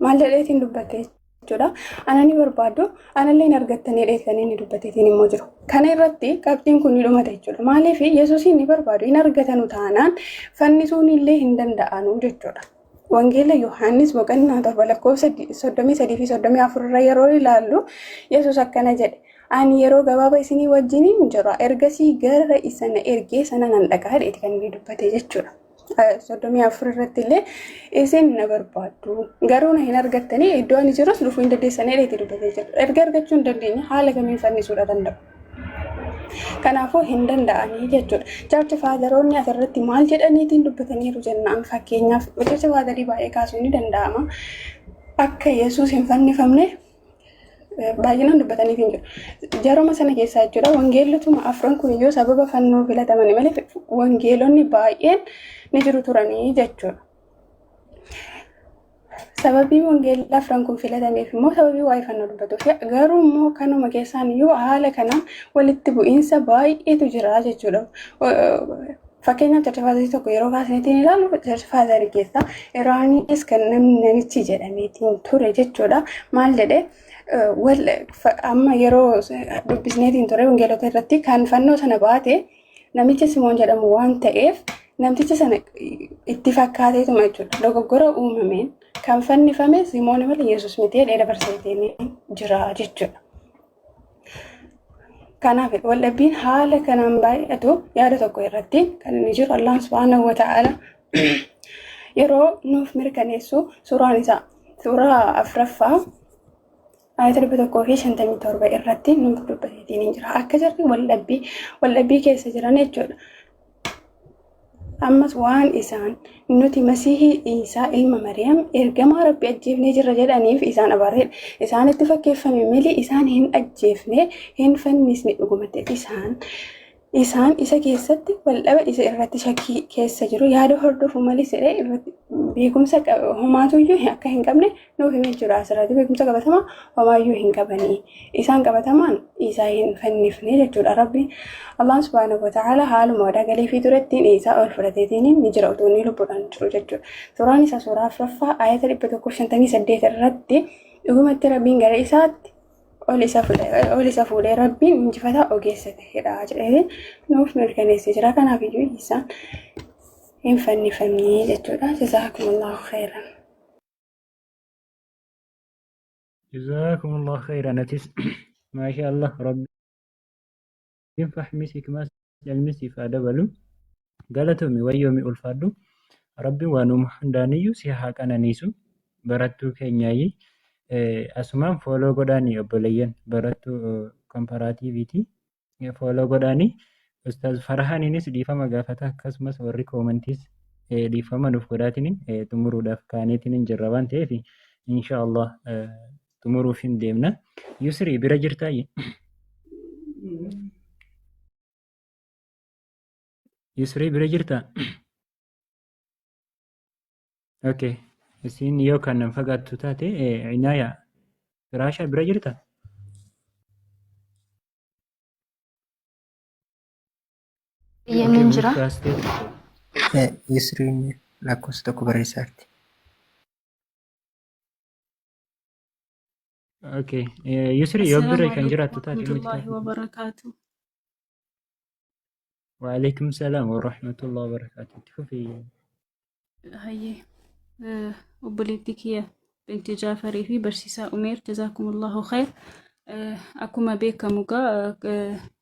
maal jedheetiin dubbate jechuudha. Ana ni barbaaddu, anallee hin argattanii jedhee kan inni dubbateetiin immoo jiru. Kana irratti qabxiin kun ni dhumata jechuudha. Maaliif Yesuusiin ni barbaadu, hin argatanu taanaan fannisuun illee hin danda'anu jechuudha. Wangeela Yohaannis boqonnaa 7 lakkoofsa 33 fi 34 irra yeroo ilaallu Yesuus akkana jedhe. Ani yeroo gabaabaa isinii wajjiniin jira, ergasii gara isa na ergee sana nan dhaqa jedheeti kan inni dubbate jechuudha. 34 irratti illee isin na barbaaddu garuu na hin argattanii iddoo ani jirus dhufuu hin dandeessanii jedheeti dubbatee jira. Erga argachuu hin dandeenye haala kamiin fannisuudha danda'u? Kanaafuu hin danda'anii jechuudha. Church Fatheroonni asirratti maal jedhaniitiin dubbataniiru jennaan fakkeenyaaf church Fatherii baay'ee kaasuun ni danda'ama. Akka Yesuus hin fannifamne baay'inaan dubbataniif hin jiru. Jaruma sana keessaa jechuudha wangeelotuma afran kun iyyuu sababa fannoo filatamani malee wangeelonni baay'een ni jiru turanii jechuudha. Sababii wangeelli afran kun filatameef immoo sababii waa'ee fannoo dubbatuuf garuu immoo kanuma keessaan iyyuu haala kanaan walitti bu'iinsa baay'eetu jira jechuudha. Fakkeenyaaf Church Fatherii tokko yeroo kaasneetiin ilaallu Church Fatherii keessaa Iraanis kan namni namichi jedhameetiin ture jechuudha. Maal jedhee wal amma yeroo dubbisneetiin ture wangeelota irratti kan fannoo sana baate namicha Simoon jedhamu waan ta'eef namticha sana itti fakkaateetuma jechuudha. Dogoggora uumameen kan fannifame Simoon malee Yesuus miti jedhee dabarseetiin jira jechuudha. Kanaaf waldhabbiin haala kanaan baay'atu yaada tokko irratti kan inni jiru Allahn subhaanahu wa ta'ala yeroo nuuf mirkaneessu suuraan isaa suuraa afraffaa ayata 157 irratti nuuf dubbateetiin hin jira. Akka jarri waldhabbii keessa jiran jechuudha. Ammas waan isaan nuti Masiihii Iisaa ilma Mariyaam ergamaa Rabbi ajjeefnee jirra jedhaniif isaan abaarreedha. Isaanitti fakkeeffame malee isaan hin ajjeefne, hin fannisne dhugumatti isaan isaan isa keessatti waldhaba isa irratti shakkii keessa jiru yaada hordofu malee jedhee irratti beekumsa homaatuyyuu akka hin qabne nuuf himee jira asirratti beekumsa qabatamaa homaayyuu hin qabanii. Isaan qabatamaan Iisaa hin fannifne jechuudha. Rabbi Allahn subhaanahu wa ta'ala haaluma wadaa galeefii turettiin Iisaa ol fudhateetiin ni jira utuu inni lubbuudhaan jiru jechuudha. Suuraan isaa suuraa afuraffaa ayata 158 irratti dhugumatti Rabbiin gara isaatti ol isa fuudhe ol isa fuudhee Rabbiin injifataa ogeessa ta'edha jedhee nuuf mirkaneessee jira. Kanaaf iyyuu Iisaan hin fannifamne jechuudha. Jazaakumullahu khairan. Jazakumullah khairan atis maasha Allah rabbiin fahmis hikmaas ilmis siif haa dabalu galatoomi wayyoomi ulfaadhu rabbiin waanuma hundaaniyyuu si haa qananiisu barattuu keenyaayyi asumaan fooloo godhaani obboleeyyan barattuu komparaatiiviiti follow godhaani ustaaz Farhaaniinis dhiifama gaafata akkasumas warri koomantiis dhiifama nuuf godhaatiniin xumuruudhaaf kaaneetiin hin jirra waan ta'eef insha Allah xumuruuf hin deemna. Yusrii bira jirtaayyi? Yusrii bira jirtaa? Okay. Isiin yoo kan nan fagaattu taate Inaaya firaasha bira jirta? Biyyeen Okay, nan mute jira. kaastee turte. Yusriin lakkoofsa tokko barreessaarti. Okay, Yusri yoo Assalaamu bira kan alaikum jiraattu taate mute warahmatullahi kaastee. wabarakaatu. Waalaikum salaam wa rahmatullahi wa barakaatuh. Itti fufi. Hayyee obboleettii kiyya Binti Jaafarii fi barsiisaa Umeer jazaakumullahu khayr. Akkuma beekamu egaa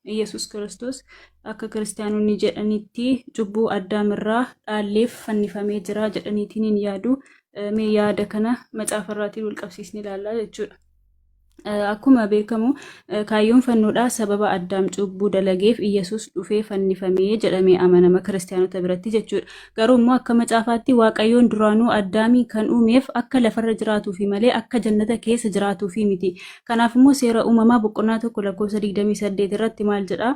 Iyyasuus Kiristoos akka kiristaanonni jedhanitti cubbuu Addaam irraa dhaalleef fannifamee jira jedhaniitiin hin yaadu. Mee yaada kana macaafa irraatiin wal qabsiisnee ilaallaa jechuudha. Akkuma beekamu kaayyoon fannoodhaa sababa Addaam cubbuu dalageef Iyyasuus dhufee fannifamee jedhamee amanama kiristaanota biratti jechuudha. Garuu immoo akka macaafaatti Waaqayyoon duraanuu Addaamii kan uumeef akka lafarra jiraatuufi malee akka jannata keessa jiraatuufi miti. Kanaaf immoo seera uumamaa boqonnaa 1 lakkoofsa 28 irratti maal jedha?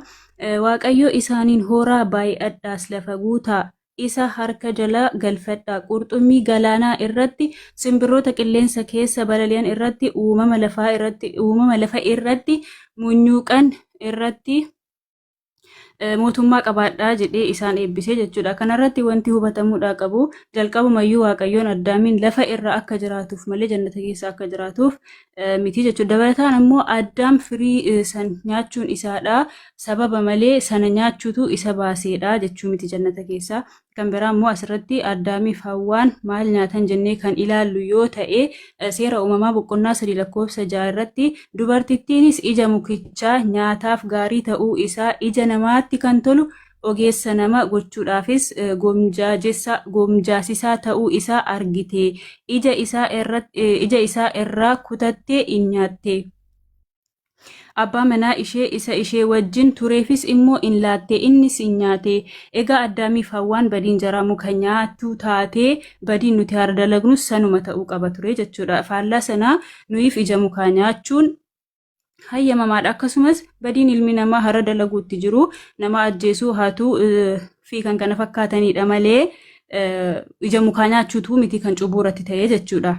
Waaqayyo isaaniin horaa baay'adhaas lafa guutaa isa harka jala galfadhaa. Qurxummii galaanaa irratti, simbirroota qilleensa keessa balali'an irratti, uumama lafaa irratti, uumama lafa irratti munyuuqan irratti mootummaa qabaadhaa jedhee isaan eebbise jechuudha. Kanarratti wanti hubatamuudhaa qabu jalqabumayyuu Waaqayyoon Addaamiin lafa irra akka jiraatuuf malee jannata keessa akka jiraatuuf miti jechuudha. Dabalataan ammoo Addaam firii san nyaachuun isaadha sababa malee sana nyaachuutu isa baaseedha jechuu miti jannata keessaa. Kan biraa immoo asirratti Addaamiif Hawwaan maal nyaatan jennee kan ilaallu yoo ta'e seera uumamaa boqonnaa 3 lakkoofsa 6 irratti dubartittiinis ija mukichaa nyaataaf gaarii ta'uu isaa ija namaatti kan tolu ogeessa nama gochuudhaafis gomjaasisaa ta'uu isaa argite ija isaa ija isaa irraa kutattee in nyaatte. Abbaa manaa ishee isa ishee wajjin tureefis immoo in laatte, innis in nyaate. Egaa Addaamiif Hawwaan badiin jaraa muka nyaachuu taatee, badiin nuti har'a dalagnus sanuma ta'uu qaba ture jechuudha. Faallaa sanaa nuyiif ija mukaa nyaachuun hayyamamaadha. Akkasumas badiin ilmi namaa har'a dalaguutti jiru nama ajjeesuu, hatuu fi kan kana fakkaatanidha malee ija mukaa nyaachuutu miti kan cubbuu irratti ta'e jechuudha.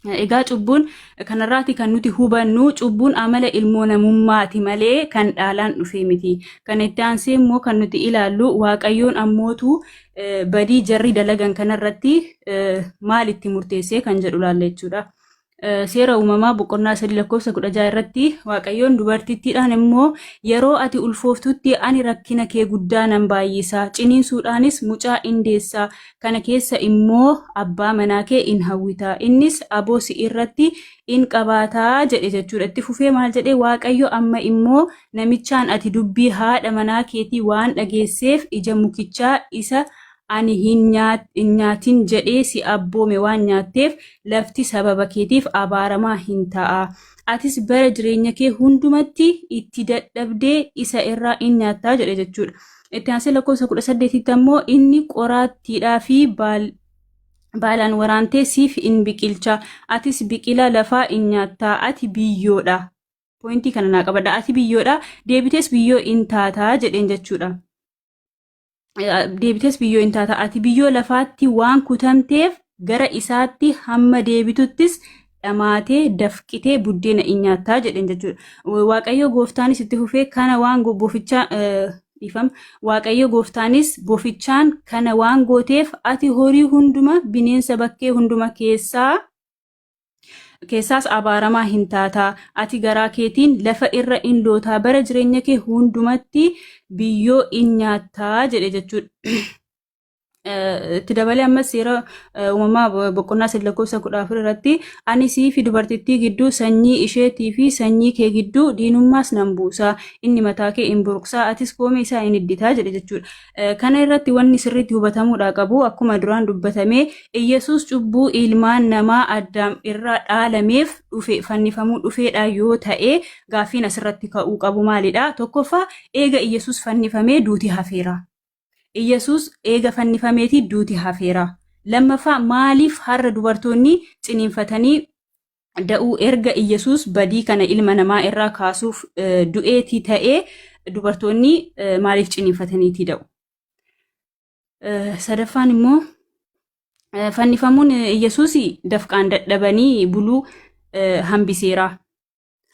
Egaa cubbuun kanarraati kan nuti hubannu cubbuun amala ilmoo namummaati malee kan dhaalaan dhufee miti. Kana itti aansee immoo kan nuti ilaallu Waaqayyoon ammootu badii jarri dalagan kanarratti maal itti murteessee kan jedhu ilaalla jechuudha. Seera uumamaa boqonnaa 3 lakkoofsa 16 irratti Waaqayyoon dubartittiidhaan immoo yeroo ati ulfooftutti ani rakkina kee guddaa nan baay'isa ciniinsuudhaanis mucaa in deessa Kana keessa immoo abbaa manaa kee in hawwita, innis aboo si irratti in qabaata jedhe jechuudha. Itti fufee maal jedhe? Waaqayyo amma immoo namichaan ati dubbii haadha manaa keetii waan dhageesseef ija mukichaa isa ani hin nyaatin jedhee si abboome waan nyaatteef lafti sababa keetiif abaaramaa hin ta'a. Atis bara jireenya kee hundumatti itti dadhabdee isa irraa in nyaattaa jedhe jechuudha. Itti aansee lakkoofsa 18tti ammoo inni qoraattiidhaa fi baalaan waraantee siif in biqilcha, atis biqila lafaa in nyaatta, ati biyyoodha. Pointii kana naa qabadha. Ati biyyoodha, deebitees biyyoo in taata jedheen jechuudha. Deebitees biyyoo in taata. Ati biyyoo lafaatti waan kutamteef gara isaatti hamma deebituttis dhamaatee dafqitee buddeena in nyaattaa jedheen jechuudha. Waaqayyo gooftaanis itti fufee kana waan bofichaa dhiifama. Waaqayyo gooftaanis bofichaan kana waan gooteef ati horii hunduma bineensa bakkee hunduma keessaa keessaas abaaramaa hin taataa. Ati garaa keetiin lafa irra in lootaa bara jireenya kee hundumatti biyyoo in nyaattaa jedhe jechuudha. Itti dabalee ammas seera uumamaa boqonnaa 3 lakkoofsa 14 irratti ani sii fi dubartittii gidduu sanyii isheetii fi sanyii kee gidduu diinummaas nan buusa inni mataa kee in buruqsa atis koomee isaa in idditaa jedhe jechuudha. Kana irratti wanni sirriitti hubatamuudhaa qabu akkuma duraan dubbatame Iyyasuus cubbuu ilmaan namaa Addaam irraa dhaalameef dhufe fannifamuu dhufeedha yoo ta'e gaaffiin asirratti ka'uu qabu maalidha? Tokkoffaa eega Iyyasuus fannifamee duuti hafeera. Iyyasuus eega fannifameetii duuti hafeera. Lammaffaa maaliif har'a dubartoonni ciniinfatanii da'uu erga Iyyasuus badii kana ilma namaa irraa kaasuuf du'eetii ta'ee dubartoonni maaliif ciniinfataniitii da'u? Sadaffaan immoo Fannifamuun Yesuus dafqaan dadhabanii buluu hambiseera.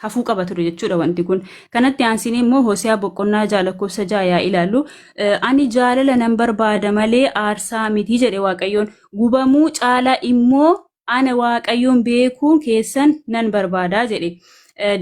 Hafuu qaba ture jechuudha wanti kun. Kanatti aansinee immoo Hoseaa boqonnaa 6 lakkoofsa 6 yaa ilaallu. Ani jaalala nan barbaada malee aarsaa miti jedhe Waaqayyoon. Gubamuu caalaa immoo ana Waaqayyoon beekuun keessan nan barbaada jedhe.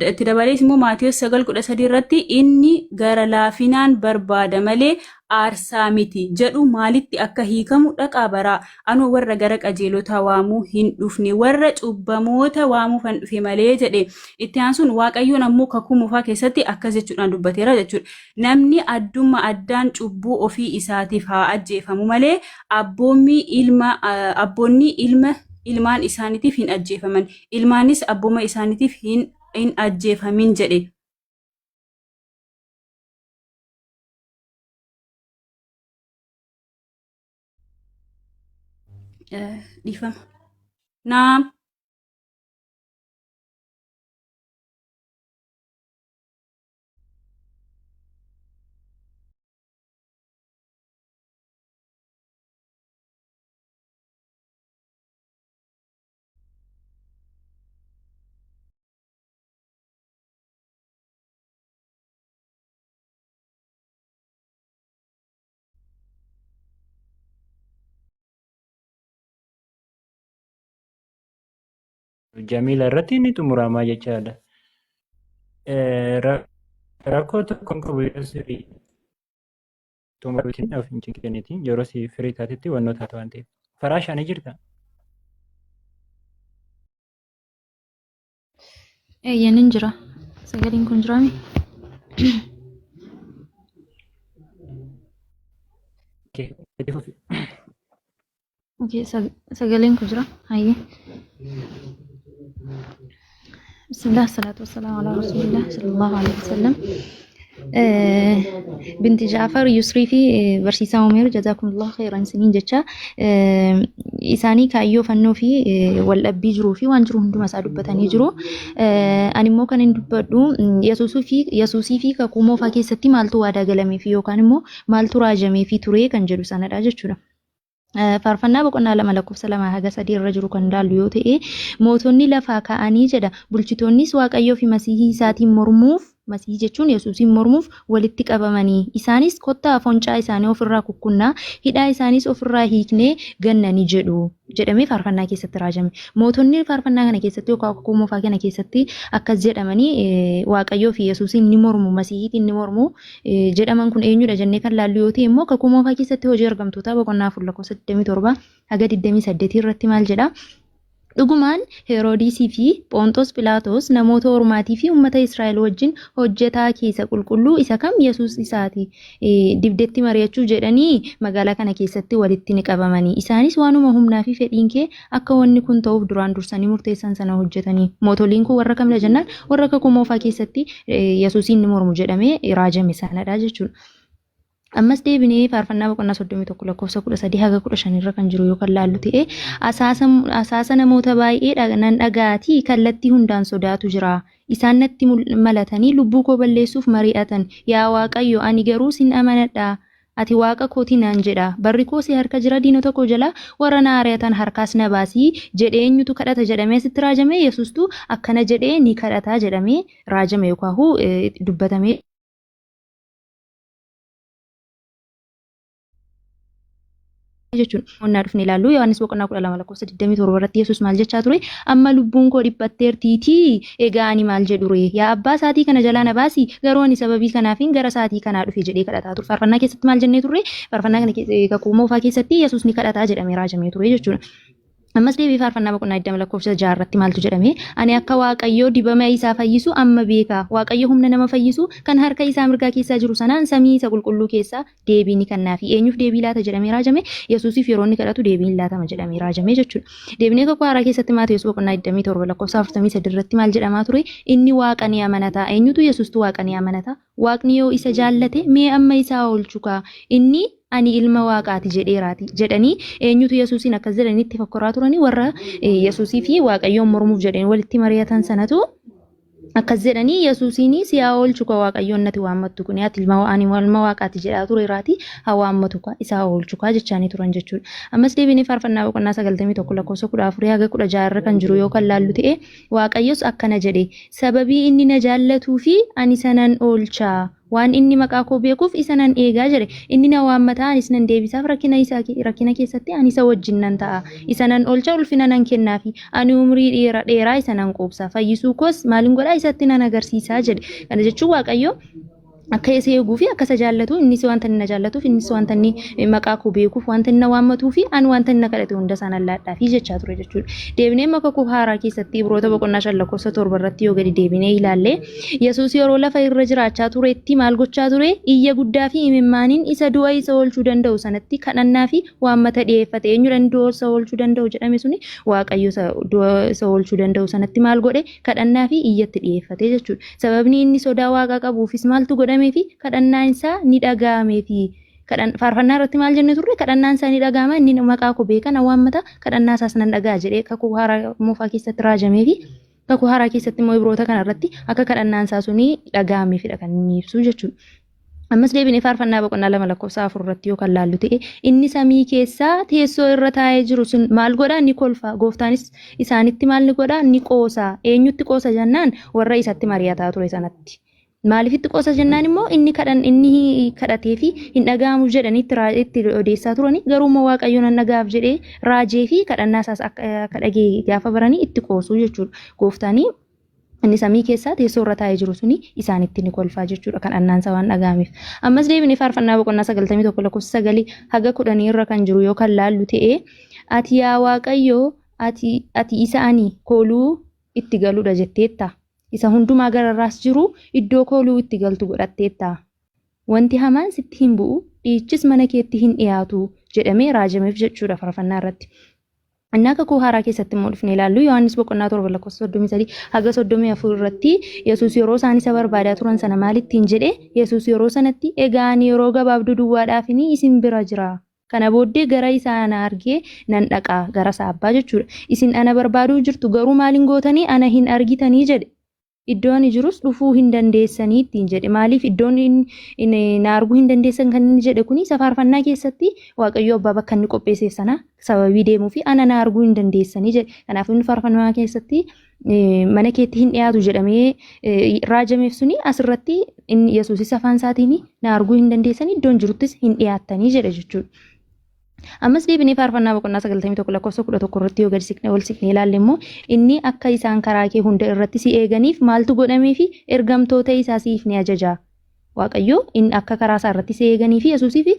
Itti dabalees immoo Maatewos 9:13 irratti inni gara laafinaan barbaada malee aarsaa miti jedhu maalitti akka hiikamu dhaqaa baraa. Anoo warra gara qajeelotaa waamuu hin dhufne, warra cubbamoota waamuufan dhufe malee jedhe. Itti aansuun Waaqayyoon ammoo kakuu moofaa keessatti akkas jechuudhaan dubbateera jechuudha. Namni adduma addaan cubbuu ofii isaatiif haa ajjeefamu malee abboommii ilma abboonni ilma ilmaan isaaniitiif hin ajjeefaman, ilmaanis abbooma isaaniitiif hin ajjeefamin jedhe. Dhiifama. Naam. Jamiila irratti inni xumuramaa jechaadha. Rakkoo tokko hin qabu yoo sirrii xumuruutiin of hin cinqiniitiin yeroo si firii taatetti wannoota taata waan ta'eef. Faraashaa ni jirta? Eeyyee nin jira. Sagaleen kun jiraami? Okay, itti fufi. Okay, sagaleen kun jira. Hayyee. Bismillah, salaatu wassalamu ala rasulillah sallallahu alaihi wasallam. Binti Jaafar Yusrii fi barsiisaa Umeer jazaakumullahu khairan isiniin jecha isaanii kaayyoo fannoo fi waldhabbii jiruu fi waan jiru hunduma isaa dubbatanii jiru. Ani immoo kan hin dubbadhu Yesuusii fi kakuu moofaa keessatti maaltu waadaa galamee fi yookaan immoo maaltu raajamee fi turee kan jedhu sanadha jechuudha. Faarfannaa boqonnaa 2 lakkoofsa 2 haga 3 irra jiru kan ilaallu yoo ta'e, mootonni lafaa ka'anii jedha, bulchitoonnis Waaqayyoo fi Masiihii isaatiin mormuuf, Masiihii jechuun Yesuusiin mormuuf walitti qabamanii. Isaanis, Kottaa foncaa isaanii of irraa kukkunnaa, hidhaa isaaniis of irraa hiiknee ganna ni jedhu jedhamee faarfannaa keessatti raajame. Mootonni faarfannaa kana keessatti yookaan kakuu moofaa kana keessatti akkas jedhamanii Waaqayyoo fi Yesuusiin ni mormu, Masiihiitiin ni mormu jedhaman kun eenyudha jennee kan laallu yoo ta'e immoo kakuu moofaa keessatti hojii ergamtootaa boqonnaa 4 lakkoofsa 27 haga 28 irratti maal jedha? Dhugumaan Heroodisii fi Phonxos Philaaxos namoota ormaatii fi uummata Israa'el wajjin hojjetaa kee isa qulqulluu isa kam Yesuus isaati dibdetti mari'achuu jedhanii magaalaa kana keessatti walitti ni qabamanii. Isaanis waanuma humnaa fi fedhiin kee akka wanni kun ta'uuf duraan dursanii murteessan sana hojjetanii. Mootoliin kun warra kamidha jennaan warra kakuu moofaa keessatti Yesuusiin ni mormu jedhamee raajame sanadha jechuudha. Ammas deebinee faarfannaa boqonnaa 31 lakkoofsa 13 haga 15 irra kan jiru yoo kan laallu ta'e asaasa namoota baay'ee nan dhaga'aatii kallattii hundaan sodaatu jira. Isaan natti malatanii lubbuu koo balleessuuf mari'atan. Yaa Waaqayyo ani garuu sin amanadha. Ati Waaqa kooti naan jedha. Barri koo si harka jira, diinota koo jalaa, warra na ari'atan harkaas na baasi jedhee eenyutu kadhata jedhamee asitti raajame? Yesuustu akkana jedhee ni kadhata jedhamee raajame yookaan dubbatamee jechuudha. Onnaa dhufne ilaallu Yohaannis boqonnaa 12 lakkoofsa 27 irratti Yesuus maal jechaa ture? Amma lubbuun koo dhiphatteertiitii egaa ani maal jedhu ree? Yaa abbaa sa'aatii kana jalaa na baasi, garuu ani sababii kanaafin gara sa'aatii kanaa dhufe jedhee kadhataa ture. Faarfannaa keessatti maal jennee turre? Faarfannaa kana kakuu moofaa keessatti Yesuus ni kadhataa jedhamee raajamee ture jechuudha. Ammas deebii faarfannaa boqonnaa 20 lakkoofsa 6 irratti maaltu jedhame? Ani akka Waaqayyo dibama isaa fayyisu amma beeka. Waaqayyo humna nama fayyisu kan harka isaa mirgaa keessaa jiru sanaan samii isa qulqulluu keessaa deebii ni kennaafi. Eenyuuf deebii laata jedhamee raajame? Yesuusiif yeroo inni kadhatu deebiin laatama jedhamee raajame jechuudha. Deebinee kakuu haaraa keessatti Maatewos boqonnaa 27 lakkoofsa 43 irratti maal jedhamaa ture? Inni Waaqa ni amanata. Eenyutu Yesuustu Waaqa ni amanata? Waaqni yoo isa jaallate mee amma isa haa oolchu kaa. Inni ani ilma Waaqaati jedheeraati jedhanii eenyutu Yesuusiin akkas jedhanii itti fokkoraa turanii warra Yesuusii fi Waaqayyoon mormuuf jedhanii walitti mari'atan sanatu Akkas jedhanii Yesuusiin si haa oolchu ka Waaqayyoon nati waammattu kun ati ilma ani ilma Waaqaati jedhaa tureeraati haa waammatu ka isa haa oolchu ka jechaanii turan jechuudha. Ammas deebinee faarfannaa boqonnaa 91 lakkoofsa 14 haga 16 irra kan jiru yoo kan laallu ta'e Waaqayyos akkana jedhe sababii inni na jaallatuu fi ani isa nan oolcha Waan inni maqaa koo beekuuf isa nan eegaa jedhe. Inni na waammata, anis nan deebisaaf, rakkina isaa rakkina keessatti ani isa wajjin nan ta'a. Isa nan oolcha, ulfina nan kennaafi. Ani umrii dheera dheeraa isa nan quubsa. Fayyisuu koos maalin godhaa isatti nan agarsiisa jedhe. Kana jechuun Waaqayyo akka isa eeguu fi akka isa jaallatu innis wanta inni na jaallatuuf innis wanta inni maqaa koo beekuuf wanta inni na waammatuu fi ani wanta inni na kadhate hunda isaa nan laadhaafi jechaa ture jechuudha. Deebinee amma kakuu haaraa keessatti Ibroota boqonnaa 5 lakkoofsa 7 irratti yoo gadi deebinee ilaalle Yesuus yeroo lafa irra jiraachaa turetti maal gochaa ture? Iyya guddaa fi imimmaaniin isa du'a isa oolchuu danda'u sanatti kadhannaa fi waammata dhi'eeffate. Eenyudha inni du'a isa oolchuu danda'u jedhame suni? Waaqayyo isa du'a isa oolchuu danda'u sanatti maal godhe? Kadhannaa fi iyyatti dhi'eeffate jechuudha. Sababni inni sodaa Waaqaa qabuufis maaltu godhameefi? Kadhannaan isaa ni dhaga'ameefi. Kadhan, faarfannaa irratti maal jenne turre? Kadhannaan isaa ni dhaga'ama, inni maqaa koo beeka, na waammata, kadhannaa isaas nan dhaga'a jedhee kakuu haaraa moofaa keessatti raajameefi. Kakuu Haaraa keessatti immoo Ibroota kana irratti akka kadhannaan isaa suni dhaga'ameefidha kan inni ibsu jechuudha. Ammas deebinee faarfannaa boqonnaa 2 lakkoofsa 4 irratti yoo kan laallu ta'e inni samii keessaa teessoo irra taa'ee jiru sun maal godha ni kolfa gooftaanis isaanitti maal ni godha ni qoosa eenyutti qoosa jennaan warra isatti mari'ataa ture sanatti. Maaliif itti qoosa jennaan immoo inni kadhan inni kadhatee fi hin dhaga'amu jedhanii itti itti odeessaa turani garuu immoo Waaqayyo nan dhaga'aaf jedhee raajee fi kadhannaa isaas akka akka dhaga'e gaafa baranii itti qoosuu jechuudha. Gooftaanii inni samii keessaa teessoo irra taa'ee jiru suni isaanitti ni kolfaa jechuudha kadhannaan isaa waan dhaga'ameef. Ammas deebinee faarfannaa boqonnaa 91 lakkoofsa 9 haga 10 irra kan jiru yoo kan laallu ta'e ati yaa Waaqayyo ati ati isa ani kooluu itti galudha jetteetta. Isa hundumaa gararraas jiru iddoo kooluu itti galtu godhatteetta. Wanti hamaan sitti hin bu'u, dhi'ichis mana keetti hin dhi'aatu jedhamee raajameef jechuudha farfannaa irratti. Innaa kakuu haaraa keessatti immoo dhufnee ilaallu Yohaannis boqonnaa 7 lakkoofsa 33 haga 34 irratti Yesuus yeroo isaan isa barbaadaa turan sana maal ittiin jedhe? Yesuus yeroo sanatti egaa ani yeroo gabaabduu duwwaadhaafini isin bira jira. Kana booddee gara isa ana argee nan dhaqa, gara isa abbaa jechuudha. Isin ana barbaaduu jirtu, garuu maal hin gootanii? Ana hin argitanii jedhe. Iddoo ani jirus dhufuu hin dandeessanii ittiin jedhe. Maaliif iddoon inni na arguu hin dandeessan kan inni jedhe kuni isa faarfannaa keessatti Waaqayyo abbaa bakka inni qopheesseef sana sababii deemuu fi ana na arguu hin dandeessanii jedhe. Kanaafuu inni faarfannaa keessatti mana keetti hin dhiyaatu jedhamee raajameef suni asirratti inni Yesuusis afaan isaatiin na arguu hin dandeessanii iddoon jiruttis hin dhiyaattanii jedhe jechuudha. Ammas deebinee faarfannaa boqonnaa 91 lakkoofsa 11 irratti yoo gadi siqne ol siqnee ilaalle immoo inni akka isaan karaa kee hunda irratti si eeganiif maaltu godhameefi ergamtoota isaa siif ni ajaja. Waaqayyo inni akka karaa isaa irratti si eeganii fi Yesuusii fi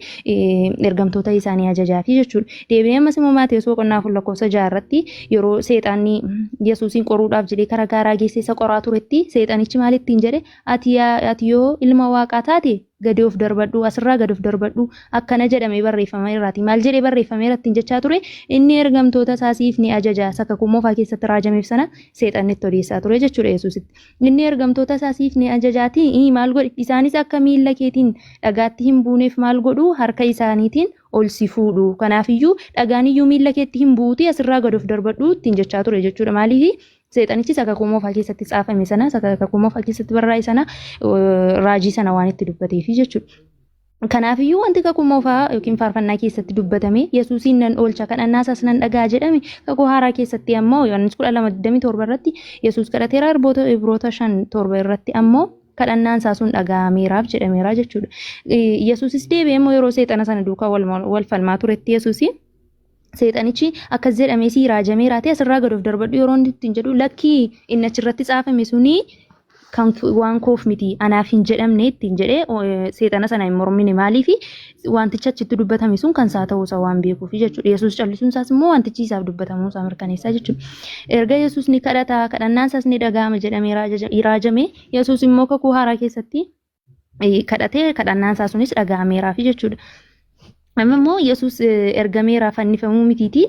ergamtoota isaa ni ajajaa fi jechuudha. Deebinee ammas immoo Maatewos boqonnaa 4 lakkoofsa 6 irratti yeroo seexanni Yesuusiin qoruudhaaf jedhee karaa gaaraa geessee isa qoraa turetti seexanichi maal ittiin jedhe ati ati yoo ilma waaqaa taate gadi of darbadhu asirraa gadi of darbadhu akkana jedhamee barreeffameeraati. Maal jedhee barreeffameera ittiin jechaa ture inni ergamtoota isaa siif ni ajaja isa kakuu moofaa keessatti raajameef sana seexanni itti odeessaa ture jechuudha Yesuusitti. Inni ergamtoota isaa siif ni ajajaatii ii maal godhi? Isaanis akka miilla keetiin dhagaatti hin buuneef maal godhu? Harka isaaniitiin ol si fuudhu. Kanaafiyyuu dhagaan iyyuu miilla keetti hin bu'uutii asirraa gad of darbadhu ittiin jechaa ture jechuudha. Maaliif? Seexanichi isa kakuu moofaa keessatti tsaafame sana, isa kakuu moofaa keessatti barraa'e sana raajii sana waan itti dubbateefi jechuudha. Kanaafiyyuu wanti kakuu moofaa yookiin faarfannaa keessatti dubbatame Yesuusiin nan oolcha kadhannaa isaas nan dhaga'a jedhame kakuu haaraa keessatti ammoo Yohaannis 12:27 irratti Yesuus kadhateera Ibroota Ibroota 5:7 irratti ammoo kadhannaan isaa sun dhaga'ameeraaf jedhameera jechuudha. Yesuusis deebi'ee immoo yeroo seexana sana duukaa wal falmaa turetti Yesuusi Seexanichi akkas jedhamee sii raajameera ta'e asirraa gad of darbadhu yeroo inni ittiin jedhu lakkii inni achirratti tsaafame suni kan waan koof miti anaaf hin jedhamne ittiin jedhee seexana sana hin mormine maaliif wantichi achitti dubbatame sun kan isaa ta'uu isaa waan beekuuf jechuudha. Yesuus callisuun isaas immoo wantichi isaaf dubbatamuu isaa mirkaneessaa jechuudha. Erga Yesuus ni kadhata kadhannaan isaas ni dhaga'ama jedhamee raajame Yesuus immoo kakuu haaraa keessatti kadhatee kadhannaan isaa sunis dhaga'ameeraafi jechuudha. Amma immoo Yesuus ergameera fannifamuu mitiiti.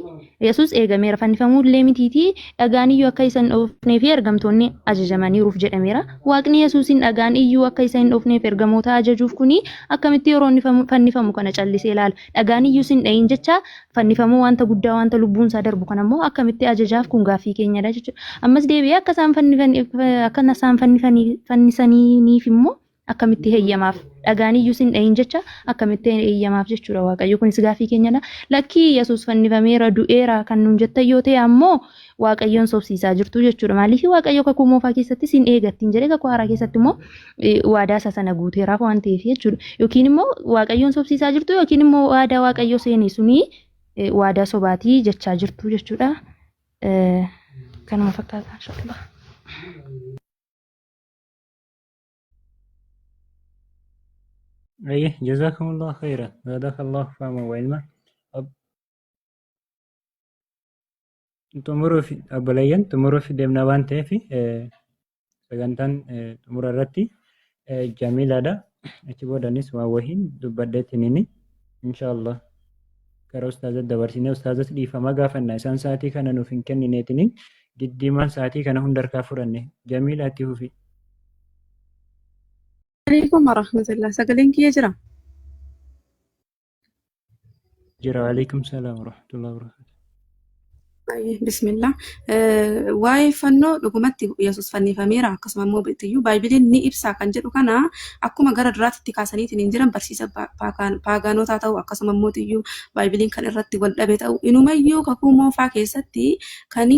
Yesuus eegameera fannifamuu illee mitiiti. Dhagaan iyyuu akka isa hin dhoofnee fi ergamtoonni ajajamaniiruuf jedhameera. Waaqni Yesuusiin dhagaan iyyuu akka isa hin dhoofneef ergamoota ajajuuf kuni akkamitti yeroo inni fannifamu kana callisee ilaala. Dhagaan iyyuu sin dha'iin jecha fannifamuu wanta guddaa wanta lubbuun isaa darbu kana immoo akkamitti ajajaaf kun gaaffii keenyadha jechuudha. Ammas deebi'ee akka isaan akka isaan fannisaniif immoo akkamitti heyyamaaf? Dhagaan iyyuu sin dha'iin jecha akkamitti heyyamaaf jechuudha Waaqayyo. Kunis gaaffii keenyadha. Lakkii Yesuus fannifameera du'eera kan nuun jettan yoo ta'e ammoo Waaqayyoon sobsiisaa jirtu jechuudha. Maaliif Waaqayyo kakuu moofaa keessatti sin eegattiin jedhee kakuu haaraa keessatti immoo waadaa isaa sana guuteeraaf waan ta'eef jechuudha. Yookiin immoo Waaqayyoon sobsiisaa jirtu yookiin immoo waadaa Waaqayyo seene suni waadaa sobaatii jechaa jirtu jechuudha. Kanuma fakkaata inshallah. Ayyee jazakumullahu khairan zaadakallahu fahman wa ilma. Xumuruuf obboleeyyan xumuruuf deemna waan ta'eef sagantaan xumura irratti Jamiilaadha. Achi boodanis waan wahiin dubbadheetiin inni inshaallah gara ustaazatti dabarsinee ustaazas dhiifama gaafanna isaan sa'aatii kana nuuf hin kennineetiin giddiimaan sa'aatii kana hunda harkaa fudhanne Jamiilaa itti fufi. Alaikum warahmatullah. Sagaleen kiyya jira? Jira waalaikum salaam warahmatullahi wabarakatuh. Baay'ee bismillah. Waa'ee fannoo dhugumatti Yesuus fannifameera akkasuma immoo iyyuu baaybiliin ni ibsa kan jedhu kana akkuma gara duraatti kaasaniitiin hin jiran barsiisa paagaanotaa ta'u akkasuma immoo iyyuu baaybiliin kan irratti wal dhabe ta'u inumayyuu kakuu moofaa keessatti kan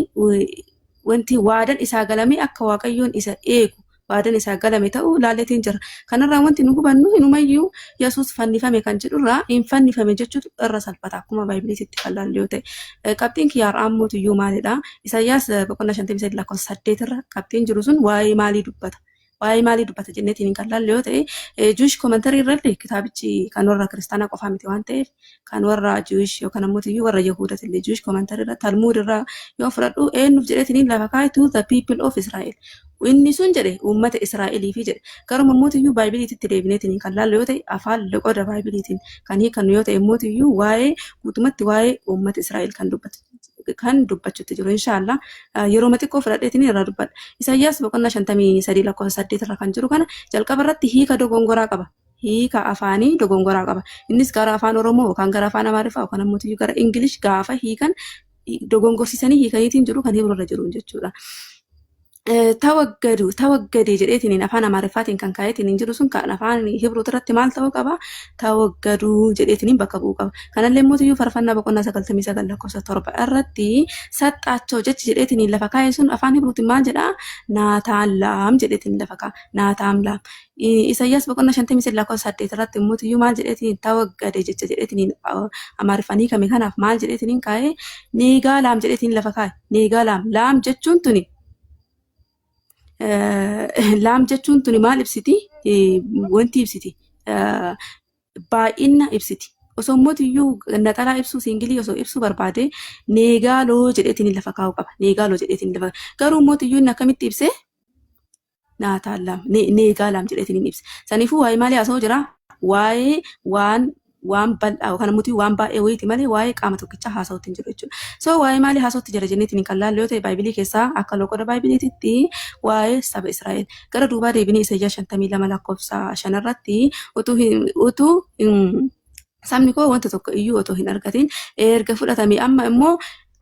wanti waadan isaa galame akka Waaqayyoon isa eegu waadan isaa galame ta'uu ilaalleetiin jira. Kanarraa wanti nu hubannu inumayyuu Yesuus fannifame kan jedhurraa hin fannifame jechuutu irra salphata akkuma baaybiliititti kan laallu yoo ta'e. Qabxiin kiyya har'aa ammootiyyuu maalidha? Isaayyaas boqonnaa 53 lakkoofsa 8 irra qabxiin jiru sun waa'ee maalii dubbata? Waa'ee maalii dubbata jenneetiin kan laallu yoo ta'e Jewish commentary irrallee kitaabichi kan warra kiristaanaa qofaa miti waan ta'eef kan warra Jewish yookaan ammoo warra Yahudatillee Jewish commentary irra Talmud irra yoo fudhadhu eenyuuf jedheetiin lafa kaa'e to the people of Israel. Inni sun jedhe uummata Israa'eliifi jedhe. Garuma immoo baaybiliititti deebineetiin kan laallu yoo ta'e afaan loqoda baaybiliitiin kan hiikannu yoo ta'e immoo waa'ee guutumatti waa'ee uummata Israa'el kan dubbatu kan dubbachuutti jiru inshaallah yeroo xiqqoo fudhadheetiin irraa dubbadha. Isaayyaas boqonnaa 53 lakkoofsa 8 irra kan jiru kana jalqaba irratti hiika dogongoraa qaba. Hiika afaanii dogongoraa qaba. Innis gara afaan Oromoo yookaan gara afaan Amaariffaa yookaan ammoo gara Ingilish gaafa hiikan dogongorsiisanii hiikaniitiin jiru kan Hibroo irra jiru jechuudha. Tawaggadu tawaggadee jedheetiin afaan Amaariffaatiin kan kaa'eetiin jiru sun kan afaan Hibruut irratti maal ta'uu qaba? Tawaggaduu jedheetiin bakka bu'uu qaba. Kanallee immoo faarfannaa boqonnaa 99 lakkoofsa 7 irratti saxxaachoo jechi jedheetiin lafa kaa'e sun afaan Hibruutiin maal jedhaa? Naataan laam jedheetiin lafa kaa'a. Naataan laam. Isaayyaas boqonnaa 53 lakkoofsa 8 irratti immoo maal jedheetiin tawaggade jecha jedheetiin Amaariffaan hiikame kanaaf maal jedheetiin kaa'e? Neegaa laam jedheetiin lafa kaa'e. Neegaa laam. Laam jechuun tuni laam jechuun tuni maal ibsiti? Wanti ibsiti. Baay'ina ibsiti. Osoo immoo naxalaa ibsuu single osoo ibsuu barbaade neegaaloo jedheetiin lafa kaa'uu qaba. Neegaaloo jedheetiin lafa garuu immoo inni akkamitti ibsee? Naataan laam neegaa laam jedheetiin ibse. Saniifuu waa'ee maalii haasa'uu jira? Waa'ee waan waan bal'aa yookaan immoo waan baay'ee wayiiti malee waa'ee qaama tokkichaa haasa'uutti hin jiru jechuudha. So waa'ee maalii haasa'uutti jira jenneetiin kan laallu yoo ta'e baaybilii keessaa akka loqoda baaybiliititti waa'ee saba Israa'el. Gara duubaa deebinee Isaayyaas 52 lakkoofsa 5 irratti utuu utuu sabni koo wanta tokko iyyuu otoo hin argatin erga fudhatame amma immoo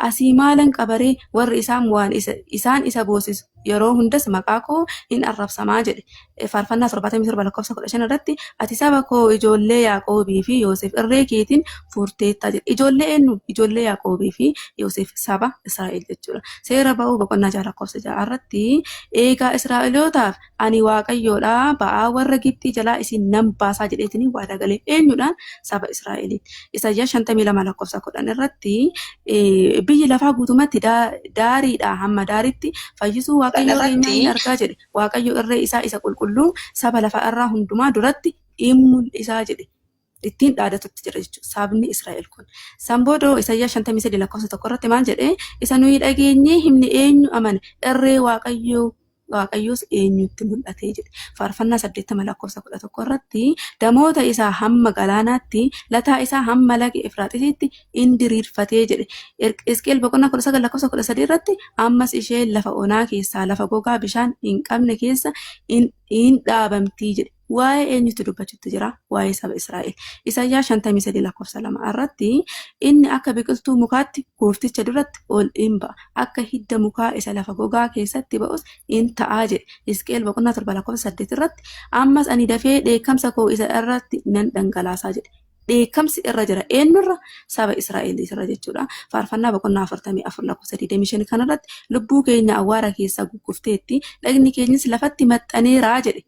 asii maalan qabaree warri isaan waan isaan isa boosisu yeroo hundas maqaa koo hin arrabsamaa jedhe. Faarfannaa 77 lakkoofsa 15 irratti ati saba koo ijoollee Yaaqoobii fi Yoosef irree keetiin furteettaa jedhe. Ijoollee eenyu? Ijoollee Yaaqoobii fi Yoosef saba Israa'el jechuudha. Seera ba'uu boqonnaa 6 lakkoofsa 6 irratti eegaa Israa'elootaaf ani Waaqayyoodha ba'aa warra Gibxii jalaa isin nan baasaa jedheetiin waadaa galee eenyudhaan saba Israa'eliin. Isaayyaas 52 lakkoofsa 10 irratti biyyi lafaa guutumatti daariidhaa hamma daariitti fayyisuu Waaqayyoo keenyaa hin argaa jedhe. Waaqayyo irree isaa isa qulqulluu saba lafa irraa hundumaa duratti in mul'isaa jedhe. Ittiin dhaadatutti jira jechuudha. Sabni Israa'el kun. San booda Isaayyaas 53 lakkoofsa 1 irratti maal jedhee isa nuyi dhageenyee himne eenyu amane irree Waaqayyoo Waaqayyoos eenyutti mul'ate jedhe. Faarfannaa 80 lakkoofsa 11 irratti damoota isaa hamma galaanaatti, lataa isaa hamma laga Efraaxisitti in diriirfate jedhe. Hisqi'el boqonnaa 19 lakkoofsa 13 irratti ammas isheen lafa onaa keessaa lafa gogaa bishaan hin qabne keessa in dhaabamti jedhe. Waa'ee eenyutti dubbachutti jira? Waa'ee saba Israa'el. Isayyaa 53 lakkoofsa 2 irratti inni akka biqiltuu mukaatti goofticha duratti ol in ba'a, akka hidda mukaa isa lafa gogaa keessatti ba'us in ta'a jedhe. Hisqi'el boqonnaa 7 lakkoofsa 8 irratti ammas ani dafee dheekkamsa koo isa irratti nan dhangalaasaa jedhe. Dheekkamsi irra jira. Eenyurra? Saba Israa'el irra jechuudha. Faarfannaa boqonnaa 44 lakkoofsa 25 kanarratti lubbuu keenya awwaara keessaa guggufteetti, dhagni keenyas lafatti maxxaneera jedhe.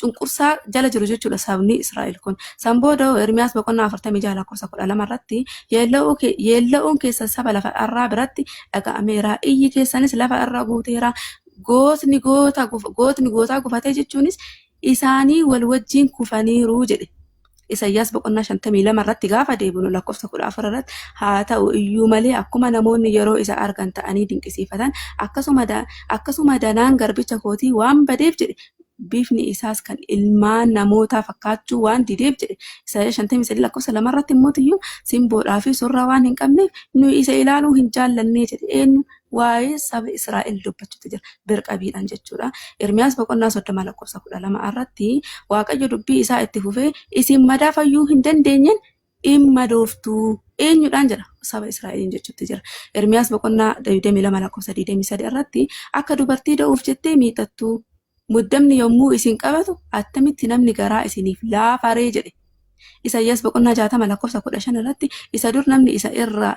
Cunqursaa jala jiru jechuudha sabni Israa'el kun. San booda Ermiyaas boqonnaa 46 lakkoofsa 12 irratti yeella'uun keessan saba lafa irraa biratti dhaga'ameera, iyyi keessanis lafa irra guuteera, gootni goota gootni gootaa gufatee jechuunis isaanii wal wajjin kufaniiru jedhe. Isayyaas boqonnaa 52 irratti gaafa deebinu lakkoofsa 14 irratti haa ta'u iyyuu malee akkuma namoonni yeroo isa argan ta'anii dinqisiifatan akkasuma akkasuma danaan garbicha kootii waan badeef jedhe bifni isaas kan ilmaan namootaa fakkaachuu waan dideef jedhe. Isayyaas 53 lakkoofsa 2 irratti immoo iyyuu simboodhaa fi surraa waan hin qabneef nuyi isa ilaaluu hin jaallannee jedhe. Eenyu? Waa'ee saba Israa'el dubbachuutti jira. Birqabiidhaan jechuudha. Ermiyaas boqonnaa 30 lakkoofsa 12 irratti Waaqayyo dubbii isaa itti fufee isin madaa fayyuu hin dandeenyeen in madooftu. Eenyudhaan jedha? Saba Israa'eliin jechuutti jira. Ermiyaas boqonnaa 22 lakkoofsa 23 irratti akka dubartii da'uuf jettee miixattu muddamni yommuu isin qabatu attamitti namni garaa isiniif laafaree jedhe. Isayyaas boqonnaa 60 lakkoofsa 15 irratti isa dur namni isa irraa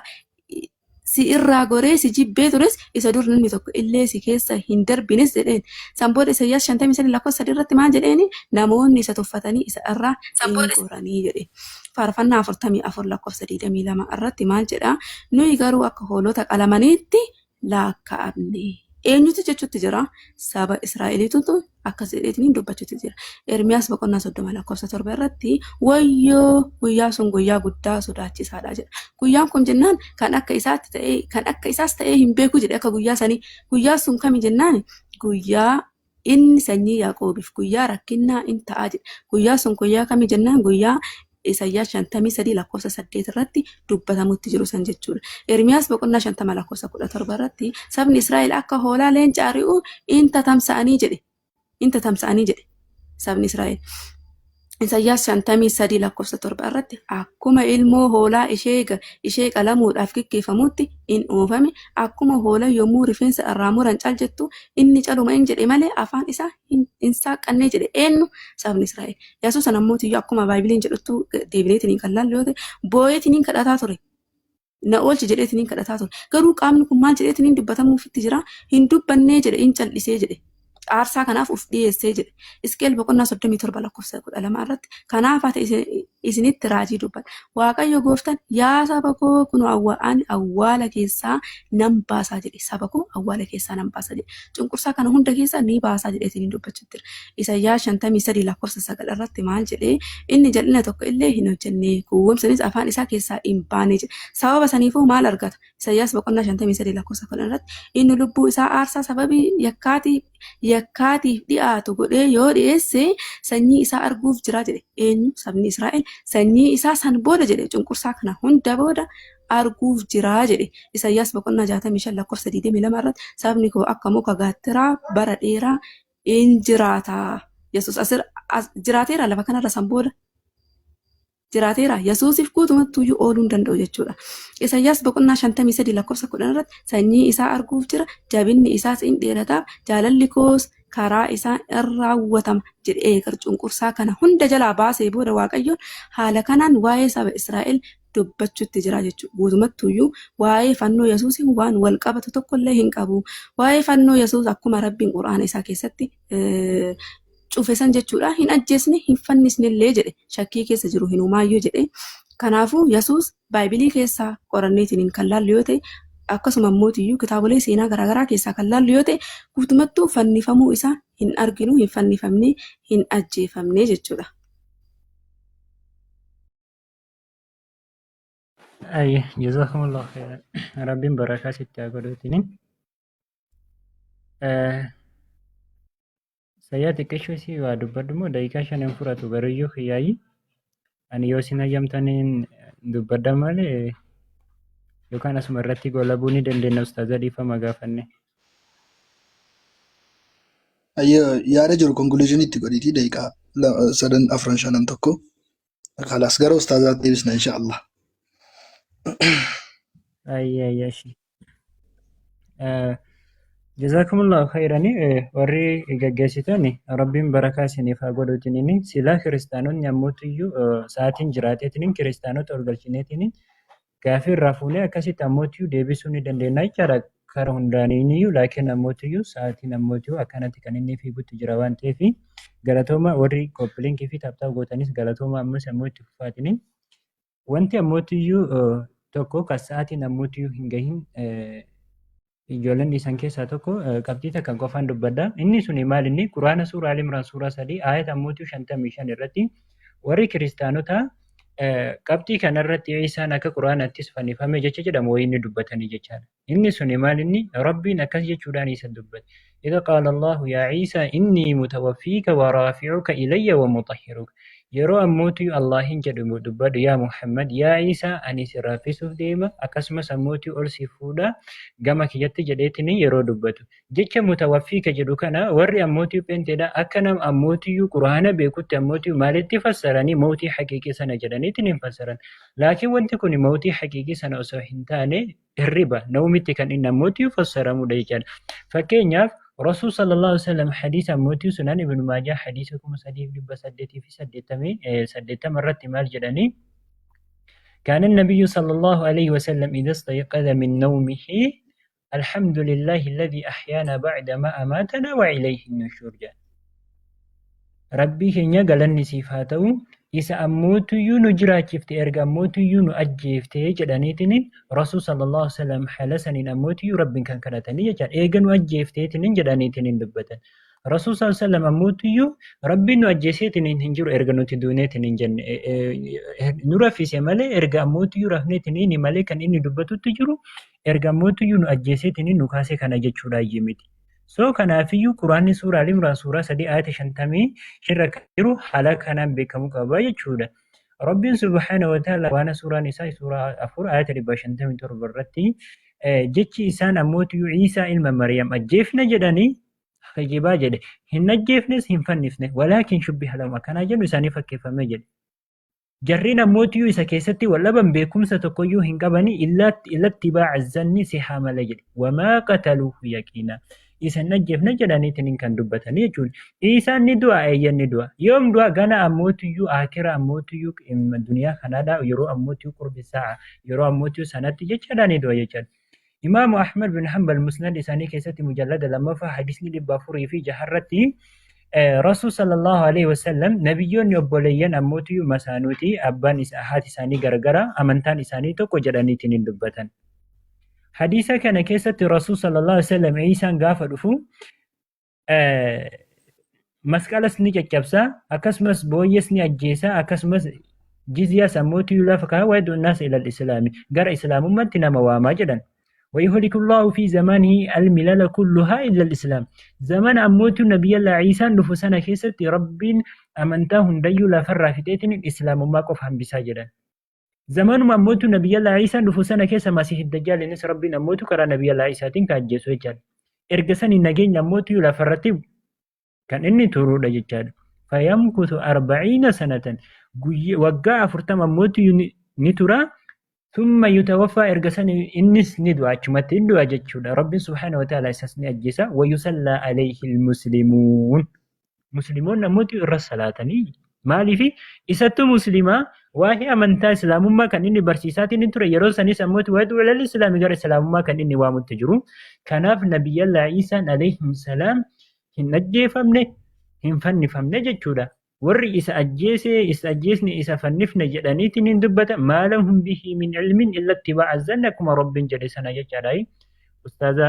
si irraa goree si jibbee tures isa dur namni tokko illee si keessa hin darbines jedheen. San booda Isayyaas 53 lakkoofsa 3 irratti maal jedheeni? Namoonni isa tuffatanii isa irraa hin goranii jedhe. Faarfannaa 44 lakkoofsa 22 irratti maal jedha? Nuyi garuu akka hoolota qalamaniitti laakka'amne. Eenyutu jechuutti jira? Saba Israa'eliitu akkas jedheetiin dubbachuutti jira. Ermiyaas boqonnaa 30 lakkoofsa 7 irratti wayyoo guyyaa sun guyyaa guddaa sodaachisaadha jedha. Guyyaan kun jennaan kan akka isaatti ta'ee kan akka isaas ta'ee hin beeku jedhe akka guyyaa sanii. Guyyaa sun kami jennaan guyyaa inni sanyii Yaaqoobiif guyyaa rakkinnaa in ta'a jedhe. Guyyaa sun guyyaa kami jennaan guyyaa Isayyaas 53 lakkoofsa 8 irratti dubbatamutti jiru san jechuudha. Ermiyaas boqonnaa 50 lakkoofsa 17 irratti sabni Israa'el akka hoolaa leenca ari'u in tatamsa'anii jedhe. In tatamsa'anii jedhe sabni Israa'el. Isayyaas 53 lakkoofsa 7 irratti akkuma ilmoo hoolaa ishee ishee qalamuudhaaf geggeeffamutti in oofame, akkuma hoola yommuu rifeensa irraa muran cal jettu inni caluma in jedhe malee afaan isaa hin saaqqannee jedhe. Eenyu? Sabni Israa'el. Yesuus ammoo akkuma Baaybiliin jedhuttu deebineetiin kan laallu yoo ta'e boo'eetiin kadhataa ture. Na oolchi jedheetiin kadhataa ture. Garuu qaamni kun maal jedheetiin dubbatamuufitti jira? Hin dubbannee jedhe, hin cal'isee jedhe. Aarsaa kanaaf uf dhiyeessee jedhe. Hisqi'eel boqonnaa 37 lakkoofsa 12 irratti kanaaf ati isinitti raajii dubbadha. Waaqayyo gooftaan yaa saba koo kunoo ani awwaala keessaa nan baasaa jedhe. Saba koo awwaala keessaa nan baasaa jedhe. Cunqursaa kana hunda keessaa ni baasaa jedheetiin dubbachuutti jira. Isayyaas 53 lakkoofsa 9 irratti maal jedhee inni jal'ina tokko illee hin hojjenne gowwoomsanis afaan isaa keessaa hin baane jedhe. Sababa saniifuu maal argata? Isayyaas boqonnaa 53 lakkoofsa 10 irratti inni lubbuu isaa aarsaa sababii yakkaatiif dhi'aatu godhee yoo dhi'eesse sanyii isaa arguuf jira jedhe. Eenyu? Sabni Israa'el sanyii isaa san booda jedhe cunqursaa kana hunda booda arguuf jira jedhe. Isayyaas boqonnaa 65 lakkoofsa 22 irratti sabni koo akka muka gaattiraa bara dheeraa in jiraata. Yesuus asir as jiraateera lafa kanarra san booda jiraateera. Yesuusiif guutumattuyyuu ooluu hin danda'u jechuudha. Isayyaas boqonnaa 53 lakkoofsa 10 irratti sanyii isaa arguuf jira, jabinni isaas in dheerataaf, jaalalli koos karaa isaa in raawwatama jedhee eegar cunqursaa kana hunda jalaa baasee booda Waaqayyoon haala kanaan waa'ee saba Israa'el dubbachuutti jira jechuudha. Guutumattuyyuu waa'ee fannoo Yesuusiin waan wal qabatu tokkollee hin qabu. Waa'ee fannoo Yesuus akkuma Rabbiin Qur'aana isaa keessatti cufe san jechuudha. Hin ajjeesne, hin fannisnellee jedhe. Shakkii keessa jiru hin uumaayyuu jedhe. Kanaafuu Yesuus Baaybilii keessaa qoranneetiin kan laallu yoo ta'e akkasuma immoo kitaabolee seenaa garaagaraa keessaa kan laallu yoo ta'e guutumattuu fannifamuu isaa hin arginu, hin fannifamne, hin ajjeefamne jechuudha. Ayye, jazakumullahu khairan. Rabbiin barakaa sitti haa godhuutini. Sayyaa xiqqishuu isii waa dubbadhu moo daqiiqaa shanan fudhatu garuyyuu kiyyaayyi ani yoo isin hayyamtaniin dubbadha malee yookaan asuma irratti goolabuu ni dandeenya ustaaza dhiifama gaafanne. Ayyee yaada jiru conclusion itti godhiitii daqiiqaa sadan afran shanan tokko kalaas gara ustaazaatti deebisna insha Allah. Ayyee ayyee ishii. Jazakumullahu khayrani warri gaggeessitoonni Rabbiin barakaa isiniif haa godhuutiniin silaa kiristaanonni ammootiyyuu sa'aatiin jiraateetiniin kiristaanota ol galchineetiniin gaafii irraa fuunee akkasitti ammootiyyuu deebisuu ni dandeenya jechaadha kara hundaaniiniyyuu laakiin ammootiyyuu sa'aatiin ammootiyyuu akkanatti kan inni fiigutti jira waan ta'eef galatooma warri koppiliinkii fi taaptaap gootanis galatooma ammas ammoo itti fufaatiniin Wanti ammootiyyuu tokko kan sa'aatiin ammootiyyuu hin gahin ijoolleen dhiisan keessaa tokko qabxii takka qofaan dubbadha. Inni suni maal inni Quraana suuraa Al Imraan suuraa 3 aayata ammootiyyuu 55 irratti warri kiristaanota qabxii kanarratti Iisaan akka Quraanattis fannifame jecha jedhamu wayii inni dubbatanii jechaadha. Inni suni maal inni Rabbiin akkas jechuudhaan isa dubbate. Idha qaala Allahu yaa Iisaa innii mutawaffiika wa raafi'uka ilayya wa mutahhiruka. Yeroo ammootiyu Allaahin jedhu dubbadhu yaa Muhammad yaa Iisaa ani si raaffisuuf deema akkasumas ammootiyu ol si fuudha gama kiyyatti jedheetini yeroo dubbatu. Jecha mutawaffiika jedhu kana warri ammootiyu phenteedha akka nama ammootiyu Qur'aana beekutti ammootiyu maalitti fassaranii mawtii haqiiqii sana jedhaniitiin hin fassaran. Laakiin wanti kun mawtii haqiiqii sana osoo hin taane hirriba nawmitti kan inni ammootiyu fassaramudha jechaadha. Fakkeenyaaf Rasuul sallallahu alaihi wasallam hadiisa ammootiyu sunan Ibn Maajaa hadiisa 3880 irratti maal jedhanii كان النبي صلى الله عليه وسلم إذا استيقظ من نومه الحمد لله الذي أحيانا بعد ما أماتنا وإليه النشور jedha. Rabbii keenya galanni siif haa ta'u isa ammootuyyuu nu jiraachifte erga ammootuyyuu nu ajjeefte jedhaniitiin Rasuul sallallahu alaihi wasallam haala saniin ammootuyyuu Rabbiin kan kadhatanii jechaadha. Eega nu ajjeefteetiin jedhaniitiin dubbatan. Rasuul sallallahu alaihi wasallam ammootuyyuu Rabbiin nu ajjeeseetiin hin jiru erga nuti duuneetiin hin jenne nu raffise malee erga ammootuyyuu rafneetiin malee kan inni dubbatutti jiru erga ammootuyyuu nu ajjeeseetiin nu kaasee kana jechuudha miti. So kanaafiyyuu Quraanni suuraa Al-Imraan suuraa 3 ayata 55 irra kan jiru haala kanaan beekamuu qaba jechuudha. Rabbiin subhaanahu wa ta'ala waan suuraan isaa suuraa 4 ayata 157 irratti jechi isaan ammootiyyuu Iisaa ilma Maryam ajjeefna jedhanii kijibaa jedhe. Hin ajjeefnes hin fannifne walaakin shubbiha lahum akkanaa jedhu isaanii fakkeeffame jedhe. Jarreen ammootiyyuu isa keessatti wal dhaban beekumsa tokkoyyuu hin qabani illaa ittibaa'a zanni sihaa malee jedhe. Wamaa qataluuhu yaqiina. Isa hin ajjeefne jedhaniitiin kan dubbatanii jechuudha. Iisaan ni du'a eeyyan ni du'a. Yoom du'a gana ammootiyyuu aakira ammootiyyuu duniyaa kanaadha yeroo ammootiyyuu qurbi sa'a yeroo ammootiyyuu sanatti jechaadha ni du'a jechaadha. Imaamu Ahmad bin Hanbal musnad isaanii keessatti mujallada lammaffaa hadisni 406 irratti Rasuul sallallahu alaihi wasallam nabiyyoonni obboleeyyan ammootiyyuu masaanuuti abbaan isa haati isaanii gargara amantaan isaanii tokko jedhaniitiin hin dubbatan. Hadiisa kana keessatti Rasuul sallallahu alaihi wasallam Iisaan gaafa dhufu masqalas ni caccabsa akkasumas booyyees ni ajjeesa akkasumas jizyaas ammootiyyuu lafa kaa wayad'u naasa ilal islaami gara islaamummaatti nama waamaa jedhan. ويهلك الله في زمانه الملل كلها إلا الإسلام زمن أموت نبي الله عيسى نفسنا كيست رب أمنتاه هنديو لا فر في تيتن الإسلام ما قف هم بساجدا زمان أموت نبي الله عيسى نفسنا كيس مسيح الدجال نس ربنا أموت كرا نبي الله عيسى تين كأجسو جال erga sani nageenya ammootiyyuu lafarratti kan inni turuudha jechaadha. Fayamkutu arba'iina sanatan waggaa 40 ammootiyyuu ni tura. Thumma yutawaffaa erga sani innis ni du'a achumatti ni du'a jechuudha. Rabbiin subhaanahu wa ta'ala isas ni ajjeesa. Wayusallaa alayhi almuslimuun. Muslimoonni ammootii irra salaatanii maaliif isattuu muslimaa waa'ee amantaa islaamummaa kan inni barsiisaatiin ture yeroo sanis ammootii waa'ee walal islaamii gara islaamummaa kan inni waamutti jiru. Kanaaf nabiyyallaa Iisaan alayhim salaam hin ajjeefamne hin fannifamne jechuudha. Warri isa ajjeese isa ajjeesne isa fannifne jedhaniitiin hin dubbata maalahum bihi min ilmin illa ittibaa'a zanni akkuma rabbiin jedhe sana jechaadha. Ustaaza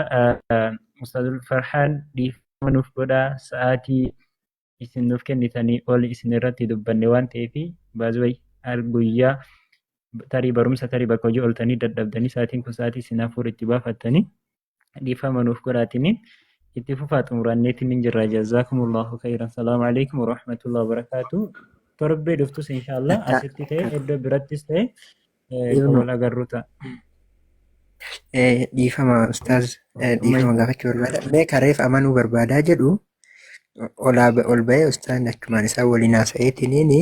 Ustaazul Farhaan dhiifama nuuf godhaa sa'aatii isin nuuf kennitanii ol isin irratti dubbanne waan ta'eef baazway guyyaa tarii barumsa tarii bakka hojii ooltanii dadhabdanii sa'aatiin kun sa'aatii isin hafuura itti baafattanii dhiifama nuuf godhaatini. Itti fufaa xumuranneetiin hin jirra. Jazaakumullahu khayran. Salaamu alaikum warahmatullahi wabarakaatu. Torbee dhuftus inshaallah Takka asitti ta'e takka iddoo birattis ta'e kan ibnu wal agarru ta'a. Dhiifama ustaaz, dhiifama gaafachuu barbaada. Mee kareef amanuu barbaadaa jedhu olaa ol ba'ee ustaan achumaan isaan waliin haasa'eetiniin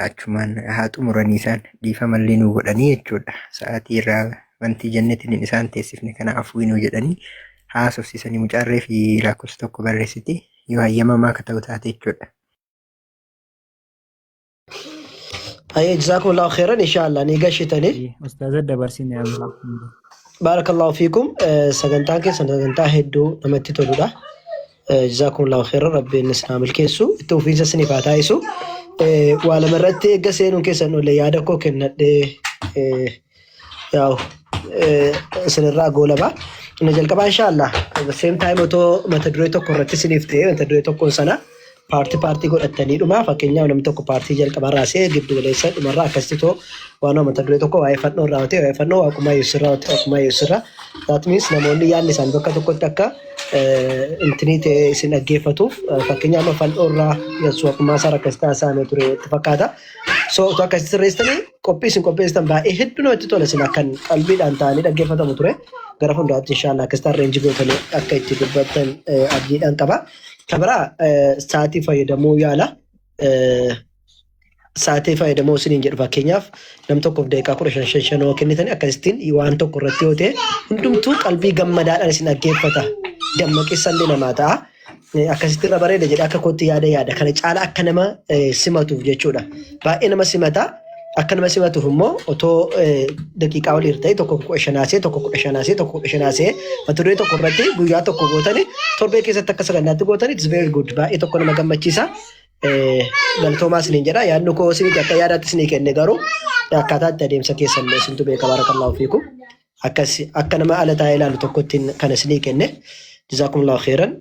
achumaan haa xumuranii isaan dhiifamallee nuu godhanii jechuudha. Sa'aatii irraa wanti jenneetiniin isaan teessifne kana afurii nuu jedhanii haasofsiisanii mucaarree fi lakkoofsa tokko barreessiti yoo hayyamamaa akka ta'u taate jechuudha. Hayyee jazaakumullahu khairan inshallah ni gashitanii. Ustaaza dabarsine amma. Barakallahu fiikum. Sagantaan keessan sagantaa hedduu namatti toludha. Jazaakumullahu khairan rabbiin isin haa milkeessu. Itti fufiinsa isiniif haa taasisu. Waa lama irratti eegga seenuun keessan olle yaada koo kennadhee yaa'u isinirraa goolaba. Inni jalqabaa inshallah same time otoo mata duree tokko irratti isiniif ta'e mata duree tokkoon sana paartii paartii godhatanii dhuma fakkeenyaaf namni tokko paartii jalqabarraa see giddu galeessa dhumarraa akkasitti too waan mata duree tokko waa'ee fannoo irraa ta'e waa'ee fannoo waaqummaa Yesuus irraa ta'e waaqummaa Yesuus irraa that means namoonni yaadni isaanii bakka tokkotti akka intinii ta'e isin dhaggeeffatuuf fakkeenyaaf amma fannoo irraa Yesuus waaqummaa isaa akkas taasisamee ture itti fakkaata. So otoo akkasitti sirreessitanii qophii isin qopheessitan baay'ee hedduu namatti tola isin akkan qalbiidhaan ta'anii dhaggeeffatamu ture. Gara fuulduraatti inshallah akkasitti arrange gootanii akka itti dubbattan abdiidhaan qaba. Kan biraa sa'aatii fayyadamuu yaala. Sa'aatii fayyadamuu isiniin jedhu fakkeenyaaf nam tokkoof daqiiqaa 15 shan shan yoo kennitanii akkasittiin waan tokko irratti yoo ta'e hundumtuu qalbii gammadaadhaan isin dhaggeeffata. Dammaqeessallee namaa ta'a. Akkasitti irra bareeda jedhee akka kootti yaada yaada. Kana caala akka nama simatuuf jechuudha. Baay'ee nama simata. Akka nama simatuuf immoo otoo daqiiqaa olii ta'e tokko 15 haasee tokko 15 haasee tokko 15 haasee mata duree tokko irratti guyyaa tokko gootanii torbee keessatti akka sagantaatti gootanii it's very good. Baay'ee tokko nama gammachiisa. Galatoomaa isiniin jedha. Yaadni koo isinitti akka yaadaatti isinii kenne garuu akkaataa itti adeemsa keessan isintu beeka barakallahu fiikum. Akkas akka nama ala taa'ee ilaalu tokkotti kana isinii kenne. Jazaakumullahu khairan.